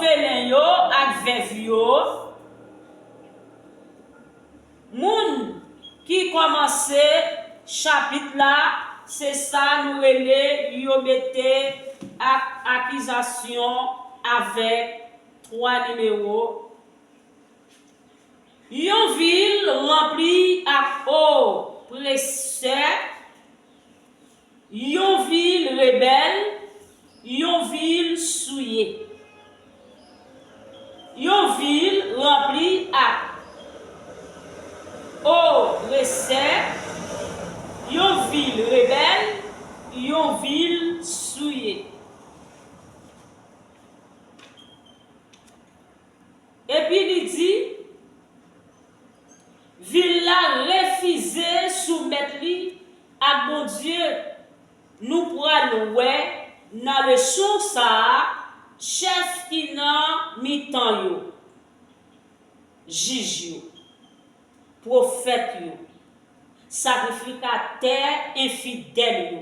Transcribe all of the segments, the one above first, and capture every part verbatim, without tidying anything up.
òfelen yo ak vèv yo. Moun ki kòmanse chapit la, se sa nou rele yo mete ak akizasyon avèk twa nimewo. Yon vil ranpli ak opresè, yon vil rebèl, yon vil souye. Yon vil ranpli ak opresè, yon vil rebèl, yon vil souye. Epi li di, vil la refize soumèt li ak Bondye. Nou pral wè nan leson sa a, chèf ki nan mitan yo, jij yo, pwofèt yo, sakrifikatè enfidèl yo.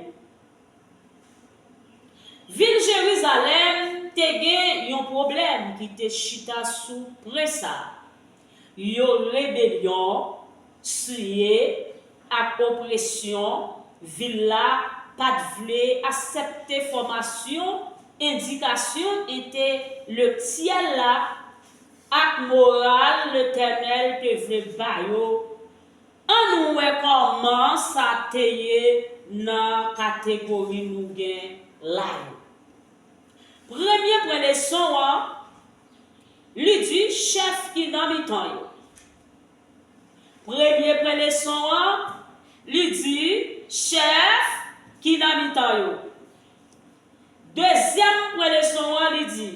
Vil Jerizalèm te gen yon pwoblèm ki te chita sou pwen sa a. Yo rebelyon, siye, ak opresyon, vil la pa t vle aksepte fòmasyon, endikasyon entelektyèl la ak moral Letènèl te vle ba yo. Ann wè kòman sa te ye nan kategori nou gen la yo. Premye pwen leson an, li di chèf ki nan mitan yo. Premye pwen leson an, li di chèf ki nan mitan yo. Dezyèm pwen leson an, li di,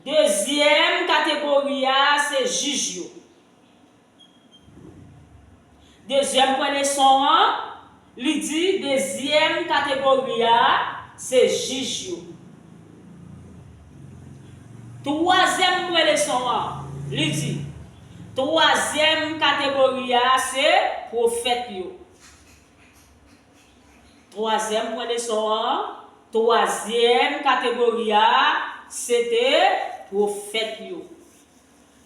dezyèm kategori a, se jij yo. Dezyèm pwen leson an, li di dezyèm kategori a, se jij yo. Twazyèm pwen leson an, li di, twazyèm kategori a, se pwofèt yo. Twazyèm pwen leson an, twazyèm kategori a, se te pwofèt yo.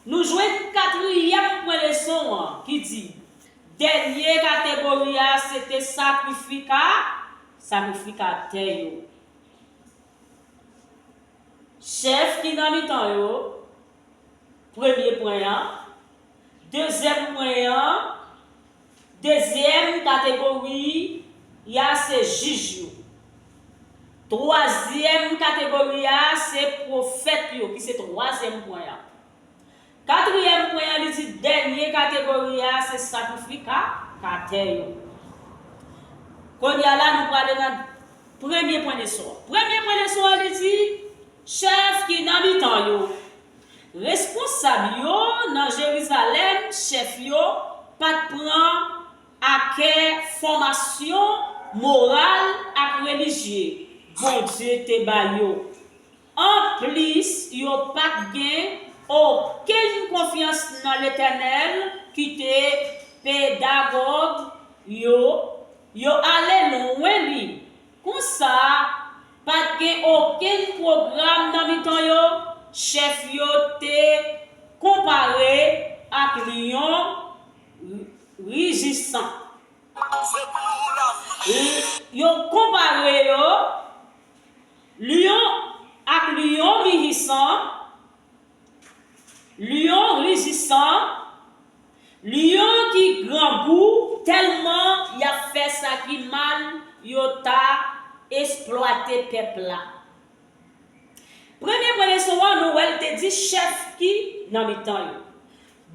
Nou jwenn katriyèm pwen leson an ki di, dènye kategori a, se te sakrifika, sakrifikatè yo. Chèf ki nan mitan yo, premye pwen an, dezyèm pwen an, dezyèm kategori a se jij yo. Twazyèm kategori a se pwofèt yo, ki se twazyèm pwen an. Katriyèm pwen an, li di dènye kategori a se sakrifikatè yo. Kounye a la, nou prale nan premye pwen leson an. Premye pwen leson an, li di, chèf ki nan mitan yo. Responsab yo nan Jerizalèm, chèf yo, pa t pran akè fòmasyon moral ak relijye Bondye te ba yo. Anplis, yo pa t gen okenn konfyans nan Letènèl ki te pedagòg yo. Yo ale lwen li. Konsa, pa t gen okenn pwogram nan mitan yo. Chèf yo te konpare ak lyon rijisan. Yo konpare yo, lyon ak lyon mihisan, lyon rijisan, lyon ki grangou tèlman y ap fè sa ki mal, yo ta eksplwate pèp la. Premye pwen leson an, nou wè l te di chèf ki nan mitan yo.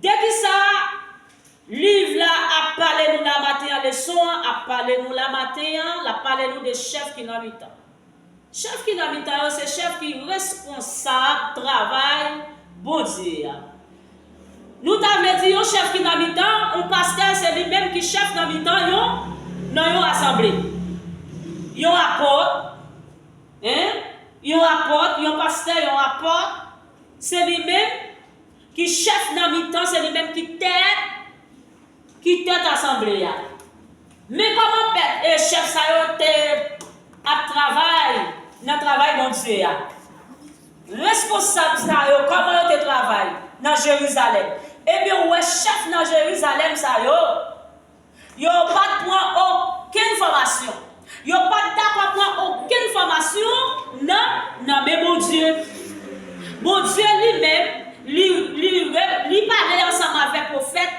De ki sa liv la ap pale nou la maten an, leson an ap pale nou la maten an, l ap pale nou de chèf ki nan mitan. Chèf ki nan mitan yo se chèf ki responsab travay Bondye a. Nou ta vle di yon chèf ki nan mitan, yon pastè se li menm ki chèf nan mitan yon, nan yon asanble. Yon apot, en, yon apot, yon pastè, yon apot, se li menm ki chèf nan mitan, se li menm ki tèt, ki tèt asanble a. Men kòman pèp e chèf sa yo te ap travay nan travay Bondye a. Responsab sa yo, kòman yo te travay nan Jerizalèm? Ebyen, ou wè chèf nan Jerizalèm sa yo, yo pa t pran okenn fòmasyon. Yo pa t dakò pran okenn fòmasyon nan, nan men Bondye. Bondye li menm, li, li, li pale ansanm avèk pwofèt,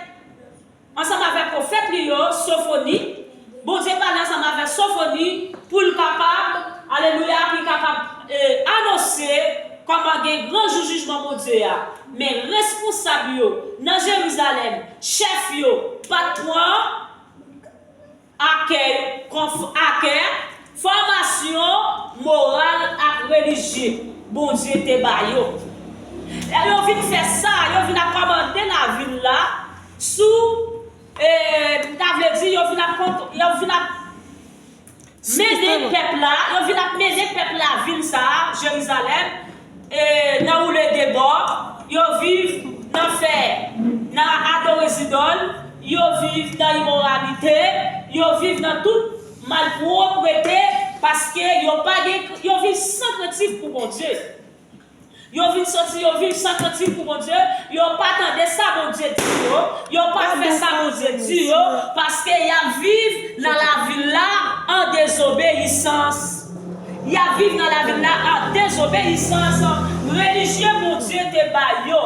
ansanm avèk pwofèt li yo, Sofoni. Bondye pale ansanm avèk Sofoni pou l kapab, alelouya, pou l kapab eh, anonse kòman gen gran jou jijman Bondye a. Men responsab yo nan Jerizalèm, chèf yo, pa t pran akèy, konf, akè, fòmasyon moral ak relijye Bondye te ba yo. Lè yo vin fè sa, yo vin ap kòmande lavil la sou, eh, ta vle di, yo vin ap kont, yo vin ap mennen pèp la, yo vin ap mennen pèp lavil sa a, Jerizalèm, e, nan woule de bò, yo viv nan fè, nan adore zidòl, yo viv nan imoralite, yo viv nan tout malpwoprete, paske yo pa gen, yo viv san krentif pou Bondye. Yo vin soti, yo viv san krentif pou Bondye, yo pa tande sa Bondye di yo, yo pa fè sa Bondye di yo, paske y ap viv nan lavil la an dezobeyisans. Y ap viv nan lavil la an dezobeyisans. Relijye Bondye te ba yo,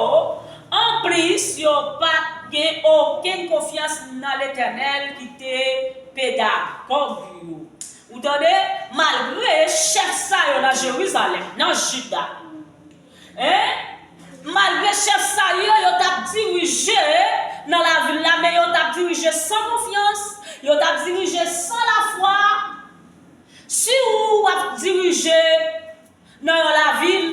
anplis, yo pa t gen okenn konfyans nan Letènèl ki te pedagòg yo. Ou tande? Malgre chèf sa yo nan Jerizalèm, nan Jida, en, malgre chèf sa yo, yo t ap dirije nan lavil la, men yo t ap dirije san konfyans, yo t ap dirije san lafwa. Si ou ap dirije nan yon lavil,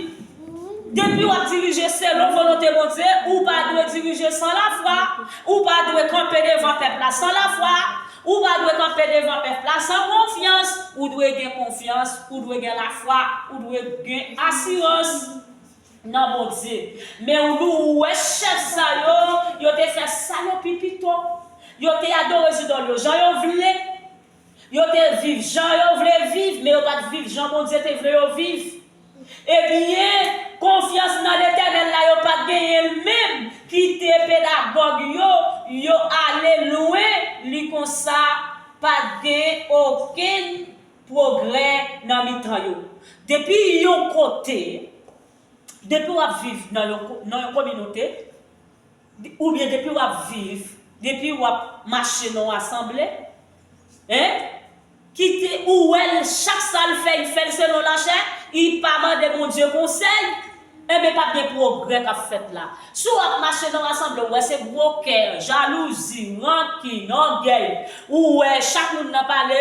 depi w ap dirije selon volonte Bondye, ou pa dwe dirije san lafwa, ou pa dwe kanpe devan pèp la san lafwa, ou pa dwe kanpe devan pèp la san konfyans, ou dwe gen konfyans, ou dwe gen lafwa, ou dwe gen asirans nan Bondye. Men ou nou wè chèf sa yo, yo te fè sa yo pi pito. Yo te adore zidòl yo jan yo vle. Yo te viv jan yo vle viv, men yo pa t viv jan Bondye te vle yo viv. Ebyen, konfyans nan Letènèl la, yo pa t genyen l menm. Kite pedagòg yo, yo ale lwen li konsa, pa t gen okenn pwogrè nan mitan yo. Depi yon kote, depi w ap viv nan yon ko-, nan yon kominote, oubyen depi w ap viv, depi w ap mache nan yon asanble, en, kite ou wè l, chak sa l fè, li fè l selon lachè, li pa mande Bondye konsèy, enben, p ap gen pwogrè k ap fèt la. Si w ap mache nan yon asanble, ou wè se gwo kè, jalouzi, rankin, ògèy, ou wè chak moun nan pale,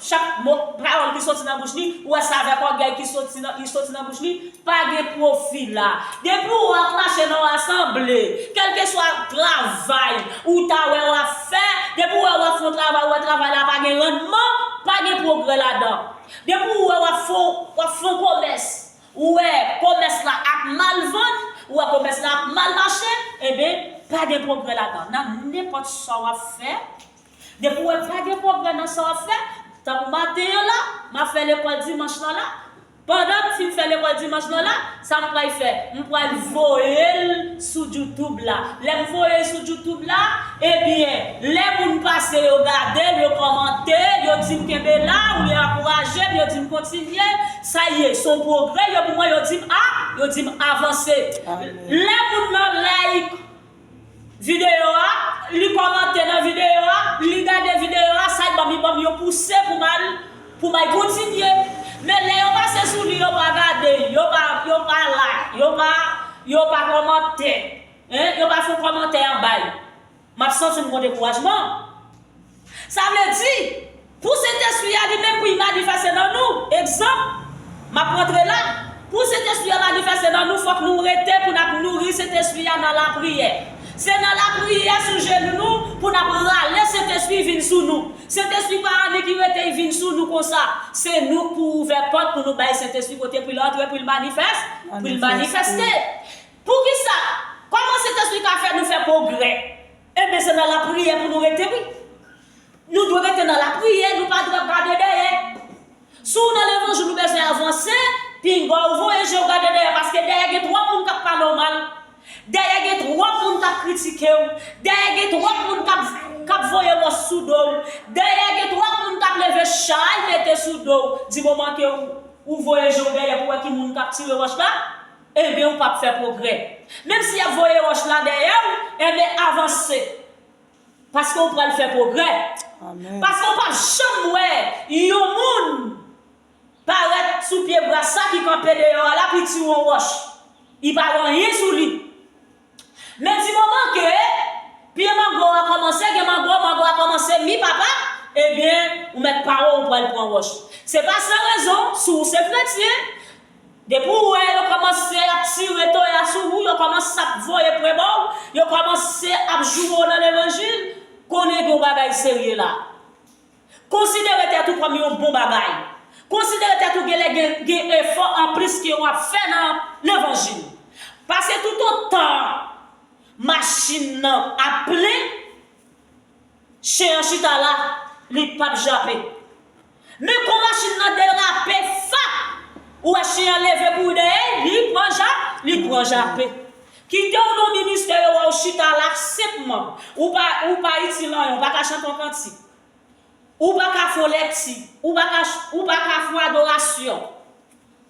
chak mo, pawòl ki soti nan bouch li, ou wè se avèk ògèy ki soti nan, li soti nan bouch li, pa gen pwofi la. Depi w ap mache nan yon asanble, kèlkeswa travay ou ta wè w ap fè, depi w wè w ap fè yon travay, ou wè travay la pa gen randman, pa gen pwogrè ladan. Depi w wè w ap fè, w ap fè yon komès, ou wè komès la ap mal vann, ou wè komès la ap mal mache, enben, pa gen pwogrè ladan. Nan nenpòt sa w ap fè, depi w wè pa gen pwogrè nan sa w ap fè, tankou maten an la, m ap fè lekòl dimanch lan la. Pandan m fin fè lekòl dimanch lan la, sa m pral fè? M pral voye l sou YouTube la. Lè m voye l sou YouTube la, ebyen, lè moun pase, yo gade l, yo kòmante, yo di m kenbe la, oubyen ankouraje m, yo di m kontinye. Sa ye, se yon pwogrè, yo pou mwen, yo di m a, yo di m avanse. Lè moun nan like videyo a, li kòmante nan videyo a, li gade videyo a, sa ban m, li ban m yon pouse pou m al, pou m al kontinye. Men lè yo pase sou li, yo pa gade, yo pa, yo pa like, yo pa, yo pa kòmante, en, yo pa fè yon kòmantè anba l. M ap santi m gon dekourajman. Sa vle di, pou Sentespri a li menm pou l manifeste nan nou, egzanp, m ap rantre la, pou Sentespri a manifeste nan nou, fòk nou rete pou n ap nouri Sentespri a nan lapriyè. Se nan lapriyè sou jenou nou pou n ap rale Sentespri vin sou nou. Sentespri pa annik li rete, li vin sou nou konsa. Se nou k pou ouvè pòt pou nou bay Sentespri kote pou l antre, pou l manifès, pou l manifeste. Poukisa? Kòman Sentespri ka fè nou fè pwogrè? Enben, se nan lapriyè pou nou rete, wi. Nou dwe rete nan lapriyè, nou pa dwe gade dèyè. Si w nan levanjil, ou bezwen avanse, Pinga w voye je w gade dèyè, paske dèyè gen twòp moun k ap pale w mal. Dèyè gen twòp moun k ap kritike w. Dèyè gen twòp moun k ap, k ap voye wòch sou do w. Dèyè gen twòp moun k ap leve chay mete sou do w. Di moman ke w, ou voye je w dèyè pou w wè ki moun k ap tire wòch la, ebyen, ou p ap fè pwogrè. Menm si y ap voye wòch la dèyè w, ebyen, avanse. Paske w pral fè pwogrè. Amèn. Paske w p ap janm wè yon moun parèt sou pye bwa sa ki kanpe deyò a la pou l tire yon wòch. Li pa gen anyen sou li. Men di moman ke pye mango a kòmanse gen mango, mango a kòmanse mi papa, ebyen, ou mèt pa wè w pral pran wòch. Se pa san rezon, si w se kretyen, depi w wè yo kòmanse ap tire toya sou ou, yo kòmanse ap voye pwen ba w, yo kòmanse ap joure w nan levanjil, konnen gen yon bagay serye la. Konsidere tèt ou kòm yon bon bagay. Konsidere tèt ou genlè gen, gen efò anplis ke w ap fè nan levanjil. Paske toutotan machin nan ap plen, chen an chita la, li p ap jape. Men kon machin nan derape, fap! Ou wè chen an leve kouri dèyè, li pran ja, li pran jape. Kite w nan ministè yo wè w chita la senpman. Ou pa, ou pa itil anyen, ou pa ka chante yon kantik. Ou pa ka fè yon lèkti, ou pa ka, ou pa ka fè yon adorasyon.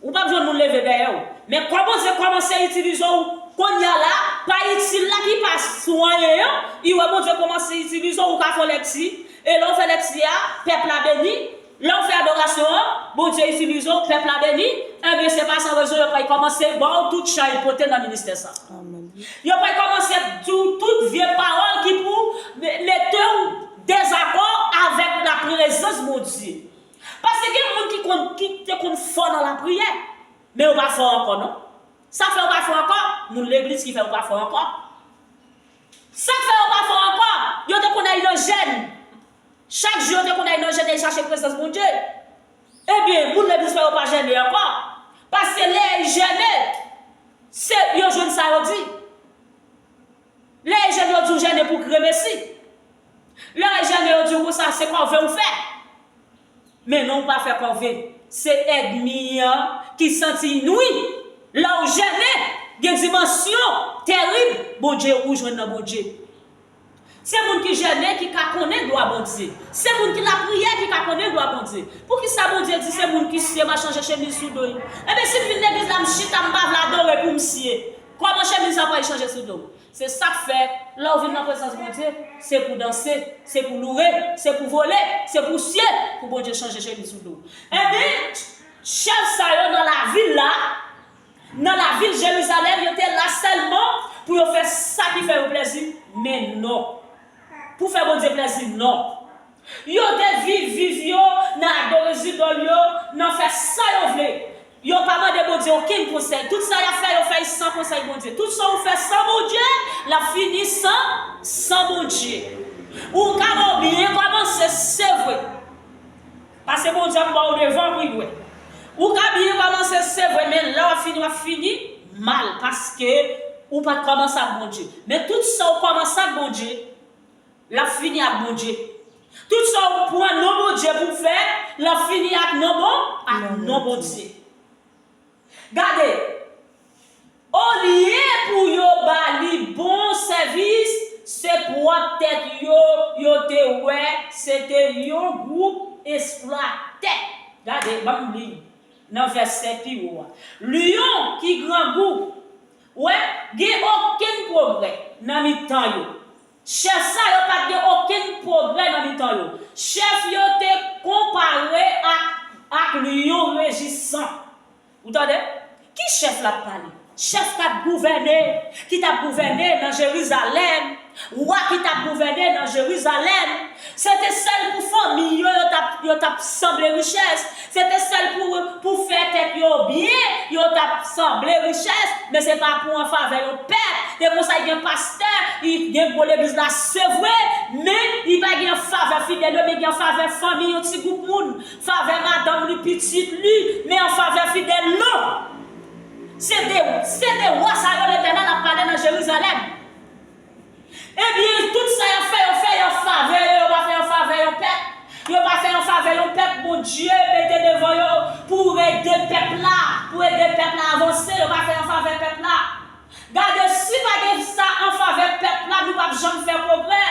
Ou p ap jwenn moun leve dèyè w. Men kò Bondye kòmanse itilize w kounye a la, pa itil la ki pa sou anyen an, li wè Bondye kòmanse itilize w, ou ka fè yon lèkti, e lè w fè lèkti a, pèp la beni, lè w fè adorasyon an, Bondye itilize w, pèp la beni, ebyen se pa san rezon yo pral kòmanse ba w tout chay pote nan ministè sa. Amèn. Yo pral kòmanse di w tout vye pawòl ki pou me-, mete w dezakò avèk laprezans Bondye. Paske gen moun ki konn, ki te konn fò nan lapriyè, men yo pa fò ankò non. Sa fè yo pa fò ankò? Moun legliz ki fè yo pa fò ankò. Sa fè yo pa fò ankò? Yo te konn al nan jèn. Chak jou yo te konn al nan jèn, al chache prezans Bondye. Ebyen, moun legliz fè yo pa jène ankò. Paske lè y jène, se, yo jwenn sa yo di. Lè y jène, yo di w jène pou gremesi. Lè y jène, yo di w konsa, se kòve ou fè. Men non, ou pa fè kòve. Se ènmi an ki santi l nwi. Lè w jène, gen dimansyon terib Bondye ou jwenn nan Bondye. Se moun ki jène ki ka konnen glwa Bondye. Se moun ki lapriyè ki ka konnen glwa Bondye. Poukisa Bondye di se moun ki sye m a chanje chemiz sou do l? Ebyen, si m vin legliz la, m chita, m pa vle adore pou m sye, kòman chemiz la pral chanje sou do m? Se sa k fè, lè w vin nan prezans Bondye, se pou w danse, se pou w loure, se pou w vole, se pou w sye, pou Bondye chanje chemiz sou do w. Ebyen, chèf sa yo nan lavil la, nan lavil Jerizalèm, yo te la sèlman pou yo fè sa ki fè yo plèzi, men non. Pou fè Bondye plèzi, non. Yo te viv, viv yo nan adore zidòl yo, nan fè sa yo vle. Yo pa mande Bondye okenn konsèy. Tout sa y ap fè, yo fè l san konsèy Bondye. Tout sa ou fè san Bondye, l ap fini san, san Bondye. Ou ka wè w byen kòmanse, se vre. Paske Bondye ap ba w devan pou l wè. Ou ka byen kòmanse, se vre, men lè w ap fini, w ap fini mal, paske ou pa t kòmanse ak Bondye. Men tout sa w kòmanse ak Bondye, l ap fini ak Bondye. Tout sa w pran non Bondye pou w fè, l ap fini ak non bon, ak non Bondye. Gade, olye pou yo ba li bon sèvis, se pwòp tèt yo, yo te wè se te yon gwoup esplwatè. Gade, ban m li nan vèsè pi wo a. Lyon ki grangou, wè, gen okenn pwogrè nan mitan yo. Chèf sa yo pa t gen okenn pwogrè nan mitan yo. Chèf yo te konpare ak, ak lyon rejisan. Ou tande? Ki chèf l ap pale? Chèf k ap gouvène, ki t ap gouvène nan Jerizalèm, wa ki t ap gouvène nan Jerizalèm, se te sèl pou fanmi yo, yo t ap, yo t ap sanble richès. Se te sèl pou, pou fè tèt yo byen, yo t ap sanble richès, men se pa pou an favè yon pèp. E konsa, gen pastè, i gen gwo legliz la, se vre, men li pa gen favè fidèl yo, men gen favè fanmi yon ti gwoup moun, favè madanm li, pitit li, men an favè fidèl, non. Se de, se de wa sa yo Letènèl ap pale nan Jerizalèm. Ebyen, tout sa y ap fè, yo fè y an favè yo, yo pa fè y an favè yon pèp. Yo pa fè y an favè yon pèp Bondye mete devan yo pou ede pèp la, pou pèp la avanse, yo pa fè an favè pèp la. Gade, si pa gen sa an favè pèp la, nou p ap janm fè pwogrè.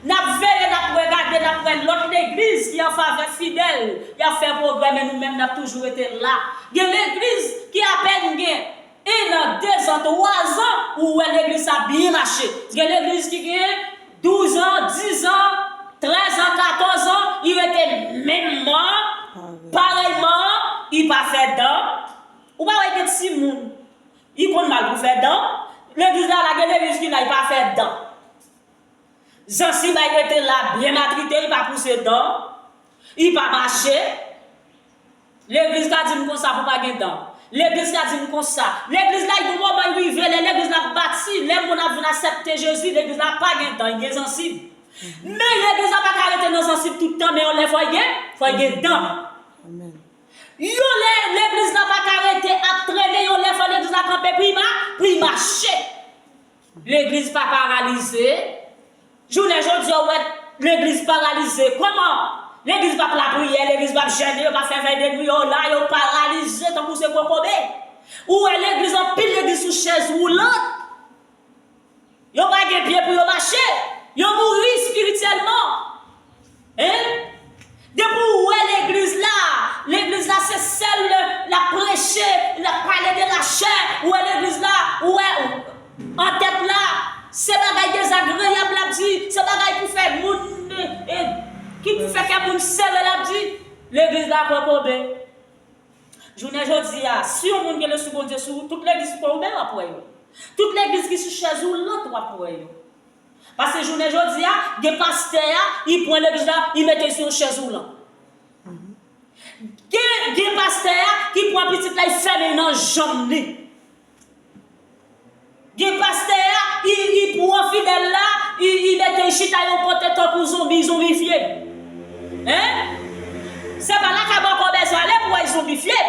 N ap veye, n ap regade, n ap wè lòt legliz ki an favè fidèl, y ap fè pwogrè, men nou menm, n ap toujou rete la. Gen legliz ki apèn gen en an, dezan, twazan, ou wè legliz sa byen mache. Gen legliz ki gen douz an, diz an, trèz an, katòz an, li rete menmman, parèyman, li pa fè dan. Ou pa wè gen timoun, li konn mal pou fè dan. Legliz la, la gen legliz ki la, li pa fè dan. Zansi bay rete la byen matrite, li pa pouse dan, li pa mache. Legliz ka di m konsa pou pa gen dan. Legliz ka di m konsa. Legliz la, gen moman li rive, lè legliz la ap bati, lè moun ap vin aksepte Jezi, legliz la pa gen dan, li gen zansib. Men legliz la pa ka rete nan zansib tout tan, men yon lè fò l gen, fò l gen dan. Yon lè legliz la pa ka rete ap trennen, yon lè fò legliz la kanpe pou l ma-, pou l mache. Legliz pa paralize. Jounen jodi a, ou wè legliz paralize. Kòman? Legliz p ap lapriyè, legliz p ap jène, yo p ap fè vèy de nwi, yo la, yo paralize tankou se kokobe. Ou wè legliz, anpil legliz sou chèz woulant. Yo pa gen pye pou yo mache. Yo mouri espirityèlman. Hein? Depi w wè legliz la, legliz la se sèl l ap preche, l ap pale de lachè, ou wè legliz la, ou wè an tèt la, se bagay dezagreyab l ap di, se bagay pou fè moun, eh, eh, ki pou fè kè moun sere l ap di, legliz la kokobe. Jounen jodi a, si yon moun gen lespri Bondye sou ou, tout legliz kokobe w ap wè yo. Tout legliz ki sou chèz woulant w ap wè yo. Paske jounen jodi a, gen pastè a, li pran legliz la, li mete l sou yon chèz woulan. Gen, gen pastè a, ki pran pitit la, li fèmen l nan janm li. Gen pastè a, li, li pran fidèl la, li, li mete l chita yon kote tankou zonbi, zonbifye. Hein? Se pa lakay bòkò w bezwen ale pou w al zonbifye.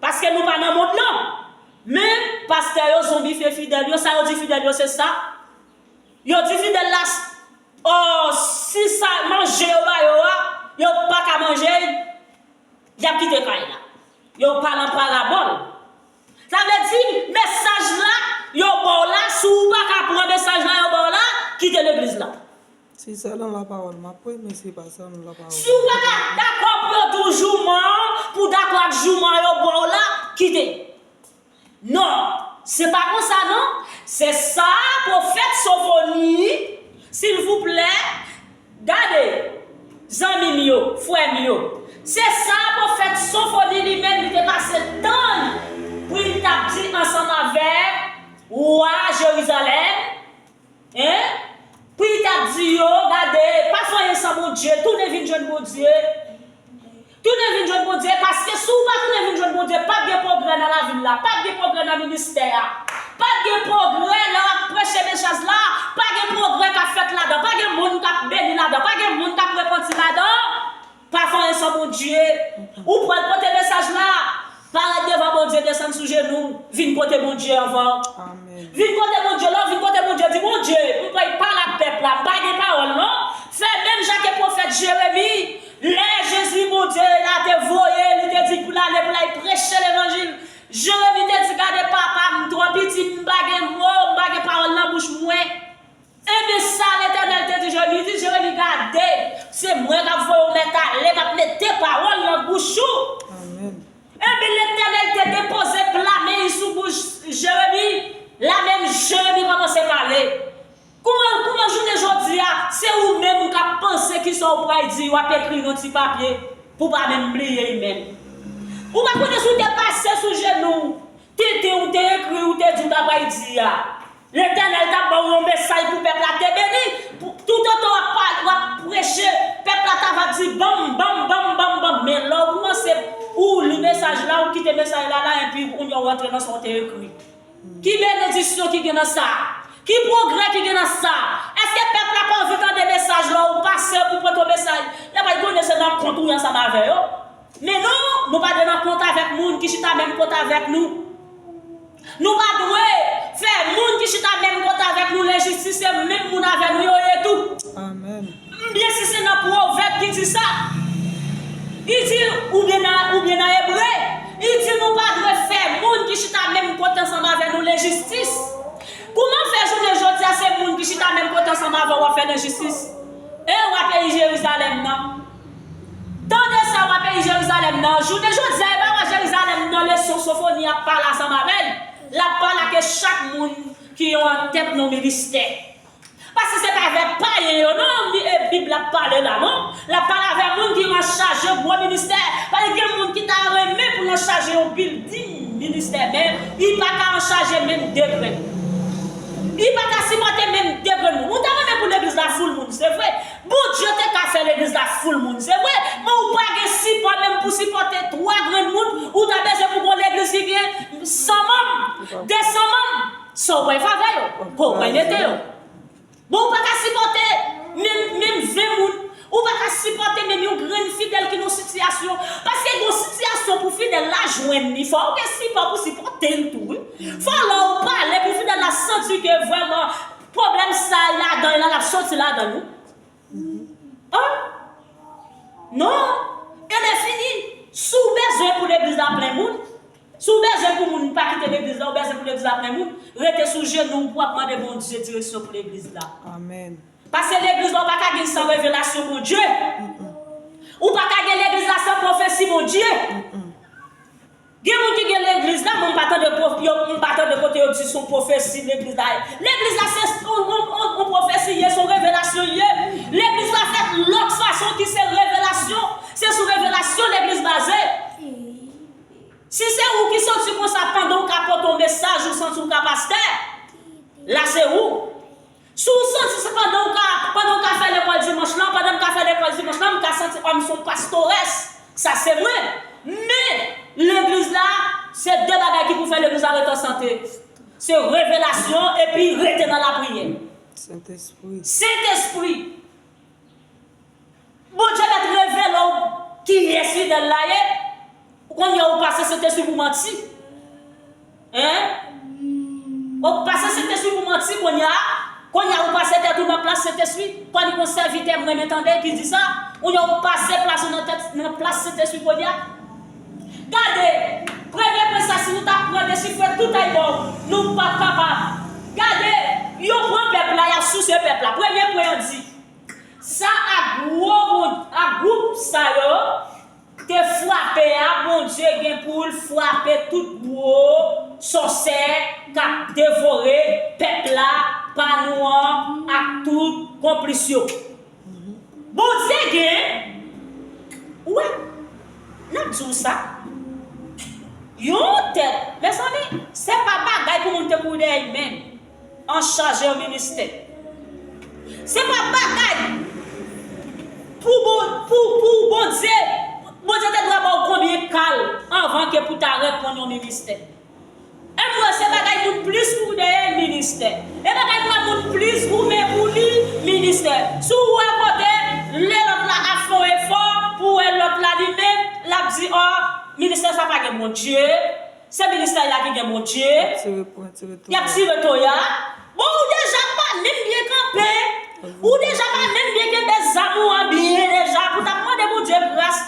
Paske nou pa nan mond lan. Men, pastè yo zonbifye fidèl yo, sa yo di fidèl yo, se sa. Yo di fidèl la, oh, si sa manje yo ba yo a, yo pa ka manje l, y ap kite kay la. Yo pale an parabòl. Sa vle di, mesaj la, yo ba w la, si w pa ka pran mesaj la, yo ba w la, kite legliz la. Si sa nan lapawòl, m ap pran, men si pa sa nan lapawòl. Si w pa ka dakò pou yo di w jouman, pou w dakò ak jouman yo ba w la, kite. Non, se pa konsa non. Se sa pwofèt Sofoni, silvouplè, gade, zanmi m yo, frè m yo. Se sa pwofèt Sofoni li menm li te pase tan l pou l t ap di ansanm avèk wa Jerizalèm, Hein? Pou li t ap di yo, gade, pa fè anyen san Bondye, tounen vin jwenn Bondye. Tounen vin jwenn Bondye, paske si w pa tounen vin jwenn Bondye, p ap gen pwogrè nan lavi l la, p ap gen pwogrè nan ministè a, p ap gen pwogrè lè w ap preche mesaj la, pa gen pwogrè k ap fèt ladan, pa gen moun k ap beni ladan, pa gen moun k ap repanti ladan. Pa fè anyen san Bondye. Ou pral pote mesaj la. Parèt devan Bondye, desann sou jenou. Vin kote Bondye anvan. Amèn. Vin kote Bondye, lè w vin kote Bondye, di, Bondye, m pral pale ak pèp la, m pa gen pawòl non. Fè menm jan ke pwofèt Jeremi, lè Jezi, Bondye la te voye, li te di pou l ale, pou l al preche levanjil. Jeremi te di, gade papa, m twò piti, m pa gen mo, m pa gen pawòl nan bouch mwen. Ebyen, sa Letènèl te di Jeremi, li di, Jeremi, gade, se mwen k ap voye w mèt ale, m ap mete pawòl nan bouch ou. Amèn. Ebyen, Letènèl te depoze pla men l sou bouch Jeremi, la menm Jeremi kòmanse pale. Kouman, kouman jounen jodi a, se ou menm k ap panse kisa w pral di, w ap ekri nan ti papye, pou w pa menm bliye l menm. Ou pa konnen si w te pase sou jenou w, tenten ou te ekri, ou te di w ta pral di a. Letènèl t ap ba w yon mesaj pou pèp la te beni. Pou, toutotan w ap pale, w ap preche, pèp la ta va di, ban m, ban m, ban m, ban m, ban m. Men lè w kòmanse, ou li mesaj la, ou kite mesaj la la, epi kounye a w rantre nan sa w te ekri. Ki benediksyon ki gen nan sa? Ki pwogrè ki gen nan sa? Èske pèp la pa anvi tande mesaj la, ou pase pou pote yon mesaj? Y ap al konnen se nan kont ou ye ansanm avè yo. Men non, nou pa dwe nan kont avèk moun ki chita menm kote avèk nou. Nou pa dwe fè moun ki chita menm kote avèk nou lenjistis, se menm moun avè nou yo ye tou. Amèn. M byen si se nan Pwovèb ki di sa. Li di, oubyen nan, oubyen nan Ebre, li di nou pa dwe fè Fè lajistis. E wa peyi Jerizalèm nan. Tande sa, wa peyi Jerizalèm nan. Jounen jodi a, e pa wa Jerizalèm nan leson Sofoni ap pale ansanm avè l. L ap pale ak chak moun ki yon antèt nan ministè. Paske se pa avè payen yo, non, mi- e Bib la ap pale la, non. L ap pale avè moun ki anchaje gwo ministè. Paske gen moun ki ta renmen pou l anchaje yon bilding ministè, men li pa ka anchaje menm de grenn. Li pa ka sipòte menm de grenn moun. Ou ta renmen pou legliz la foul moun, se vre. Bondye te ka fè legliz la foul moun, se vre. Men ou pa gen sipò menm pou sipòte twa grenn moun, ou ta bezwen pou gon legliz ki gen san manm, de san manm. Sa w pral fè avè yo? Ko w pral mete yo? Bon, ou pa ka sipòte menm, menm ven moun. Ou pa ka sipòte menm yon grenn fidèl ki nan sitiyasyon. Paske gon sitiyasyon pou fidèl la jwenn li, fò ou gen sipò pou sipòte l tou, wi. Fò lè w pale pou fidèl la santi ke vrèman pwoblèm sa a ladan l la, l ap soti ladan l, wi. An? Non. E lè fini, si w bezwen pou legliz la plen moun, si w bezwen pou moun pa kite legliz la, ou bezwen pou legliz la plen moun, rete sou jenou w pou w ap mande Bondye direksyon pou legliz la. Amèn. Paske legliz la, ou pa ka gen san revelasyon Bondye. Ou pa ka gen legliz la san pwofesi Bondye. Gen moun ki gen legliz la, men m pa tande pwof- yo, m pa tande kote yo di se yon pwofesi legliz la ye. Legliz la se yon, yon, yon, yon pwofesi, ye, se yon revelasyon, ye. Legliz la fèt lòt fason ki se revelasyon. Se sou revelasyon legliz baze. Si se ou ki santi konsa pandan w ka pote yon mesaj, ou santi w ka pastè, la se ou. Si w santi se pandan w ka, pandan w ka fè lekòl dimanch lan, pandan m ka fè lekòl dimanch lan, m ka santi, ò, m se yon pastorès. Sa se mwen. Men, legliz la, se de bagay ki pou fè legliz la rete an sante. Se revelasyon epi rete nan lapriyè. Sentespri. Sentespri. Bondye mèt revele w kiyès fidèl la ye. Kounye a ou pase Sentespri pou manti. Hein? Ou pase Sentespri pou manti kounye a. Kounye a ou pase tèt ou nan plas Sentespri. Kòm yon sèvitè m renmen tande ki di sa. Kounye a ou pase plas ou nan tèt, nan plas Sentespri kounye a. Gade, premye pwen sa, si nou ta pran dechifre tout aybò, nou p ap kapab. Gade, yo pran pèp la, y ap souse pèp la. Premye pwen an di, sa ak gwo moun, ak gwoup sa yo te frape a, Bondye gen pou l frape tout gwo sòsè k ap devore pèp la, pa nou an, ak tout konplis yo. Bondye gen, ou wè, n ap di w sa, yon tèt, mezanmi, se pa bagay pou moun te kouri dèyè l menm. An chaje yon ministè. Se pa bagay pou bon, pou, pou Bondye. Bondye te dwe ba w konbyen kal anvan ke pou ta reponn yon ministè. E m wè se bagay moun plis kouri dèyè l ministè. E bagay moun plis goumen pou li ministè. Si w wè kote lè lòt la ap fè yon efò pou wè lòt la li menm, l ap di, ò, ministè sa pa gen Bondye. Se ministè a ki gen Bondye. Y ap tire pwen, tire toya. Y ap tire toya. Bon, ou deja pa menm byen kanpe. Ou deja pa menm byen kenbe zam ou an byen deja pou t ap mande Bondye gras.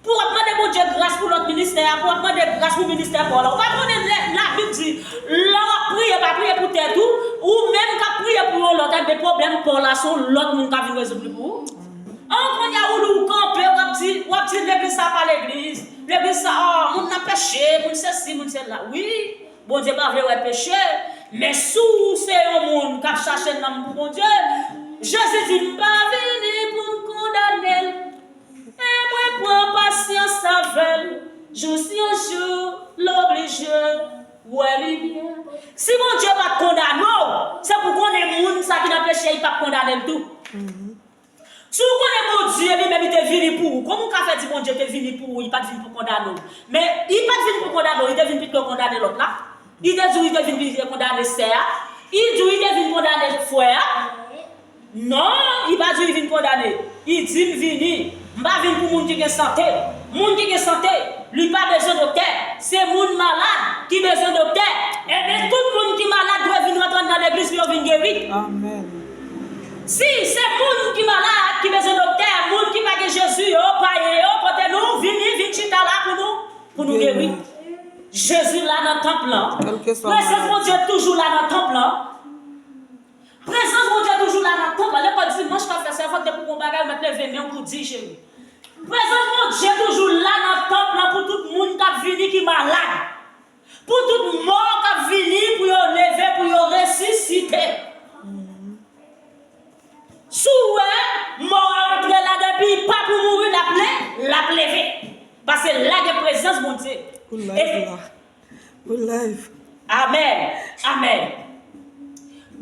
Pou w ap mande Bondye gras pou lòt ministè a, pou w ap mande gras pou ministè pa w la. Ou pa konnen lè Labib di, lè w ap priye, pa priye pou tèt ou, ou menm k ap priye pou yon lòt, enben pwoblèm pa w la, se yon lòt moun k ap vin rezoud li pou ou. An, kounye a, ou, ou kanpe, w ap di, w ap di legliz sa pa legliz. Legliz sa, ò, moun nan peche, moun sesi, moun sela. Wi, Bondye pa vle wè peche. Men si w se yon moun k ap chache nanm pou Bondye, Jezi di, m pa vini pou m kondane l. E mwen pran pasyans avè l, jis yon jou l oblije wè limyè. Si Bondye pa t kondane w, se pou konnen moun sa ki nan peche, li p ap kondane l tou. Si w konnen Bondye li menm li te vini pou ou, kòman w ka fè di Bondye te vini pou ou, li pa t vin pou kondane w? Men li pa t vin pou kondane w, li te vin pito kondane lòt la. Li te di w li te vin pou kondane sè a. Li di w li te vin kondane frè a. Non, li pa di li vin kondane. Li di m vini. M pa vin pou moun ki gen sante. Moun ki gen sante, li pa bezwen doktè. Se moun malad ki bezwen doktè. Enben, tout moun ki malad dwe vin rantre anndan legliz pou yo vin geri. Amèn. Si se moun ki malad ki bezwen doktè, moun ki pa gen Jezi yo, payen yo, kote nou, vini, vin chita la pou nou, pou nou geri. Jezi la nan tanp lan. Prezans Bondye toujou la nan tanp lan. Prezans Bondye toujou la nan tanp lan. Nenpòt dimanch k ap fè sa, fòk depi w gon bagay, ou mèt leve men w pou di, Jezi. Prezans Bondye toujou la nan tanp lan pou tout moun k ap vini ki malad. Pou tout mò k ap vini, pou yo leve, pou yo resisite. Si w wè mò a antre la, depi pa pou mouri, l ap le-, l ap leve. Paske la gen prezans Bondye. Pou live la. Pou live. Amèn. Amèn.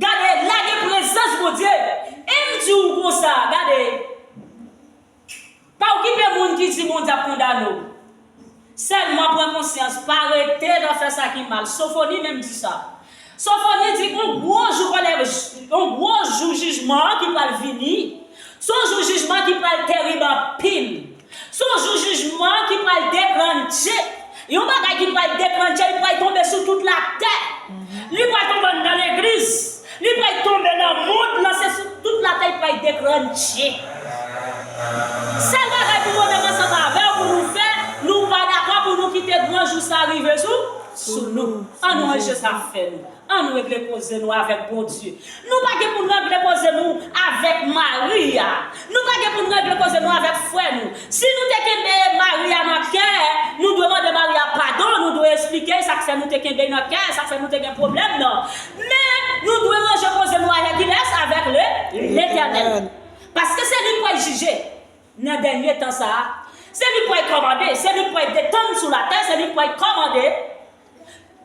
Gade, la gen prezans Bondye. E m di w konsa, gade. Pa okipe moun ki di Bondye ap kondane w. Sèlman pran konsyans, pa rete nan fè sa ki mal. Sofoni menm di sa. Sofoni di yon gwo jou kòlè, yon gwo jou jijman ki pral vini. Se yon jou jijman ki pral terib anpil. Se yon jou jijman ki pral deklannche. Yon bagay ki pral deklannche, li pral tonbe sou tout latè. Li pral tonbe anndan legliz. Li pral tonbe nan mond lan, se sou tout latè li pral deklannche. Sèl bagay pou mwen menm ansanm avè w pou nou fè, nou pa dakò pou nou kite gran jou sa rive sou, sou nou. An nou ranje sa fè nou. An nou regle koze nou avèk Bondye. Nou pa gen pou n regle koze nou avèk mari a. Nou pa gen pou n regle koze nou avèk frè nou. Si nou te kenbe mari a nan kè, nou dwe mande mari a padon, nou dwe esplike sa k fè nou te kenbe l nan kè, sa k fè nou te gen pwoblèm nan. Men, nou dwe ranje koze nou avèk kilès? Avèk le, Letènèl. Paske se li k pral jije nan dènye tan sa a. Se li k pral kòmande, se li k pral detann sou latè, se li k pral kòmande.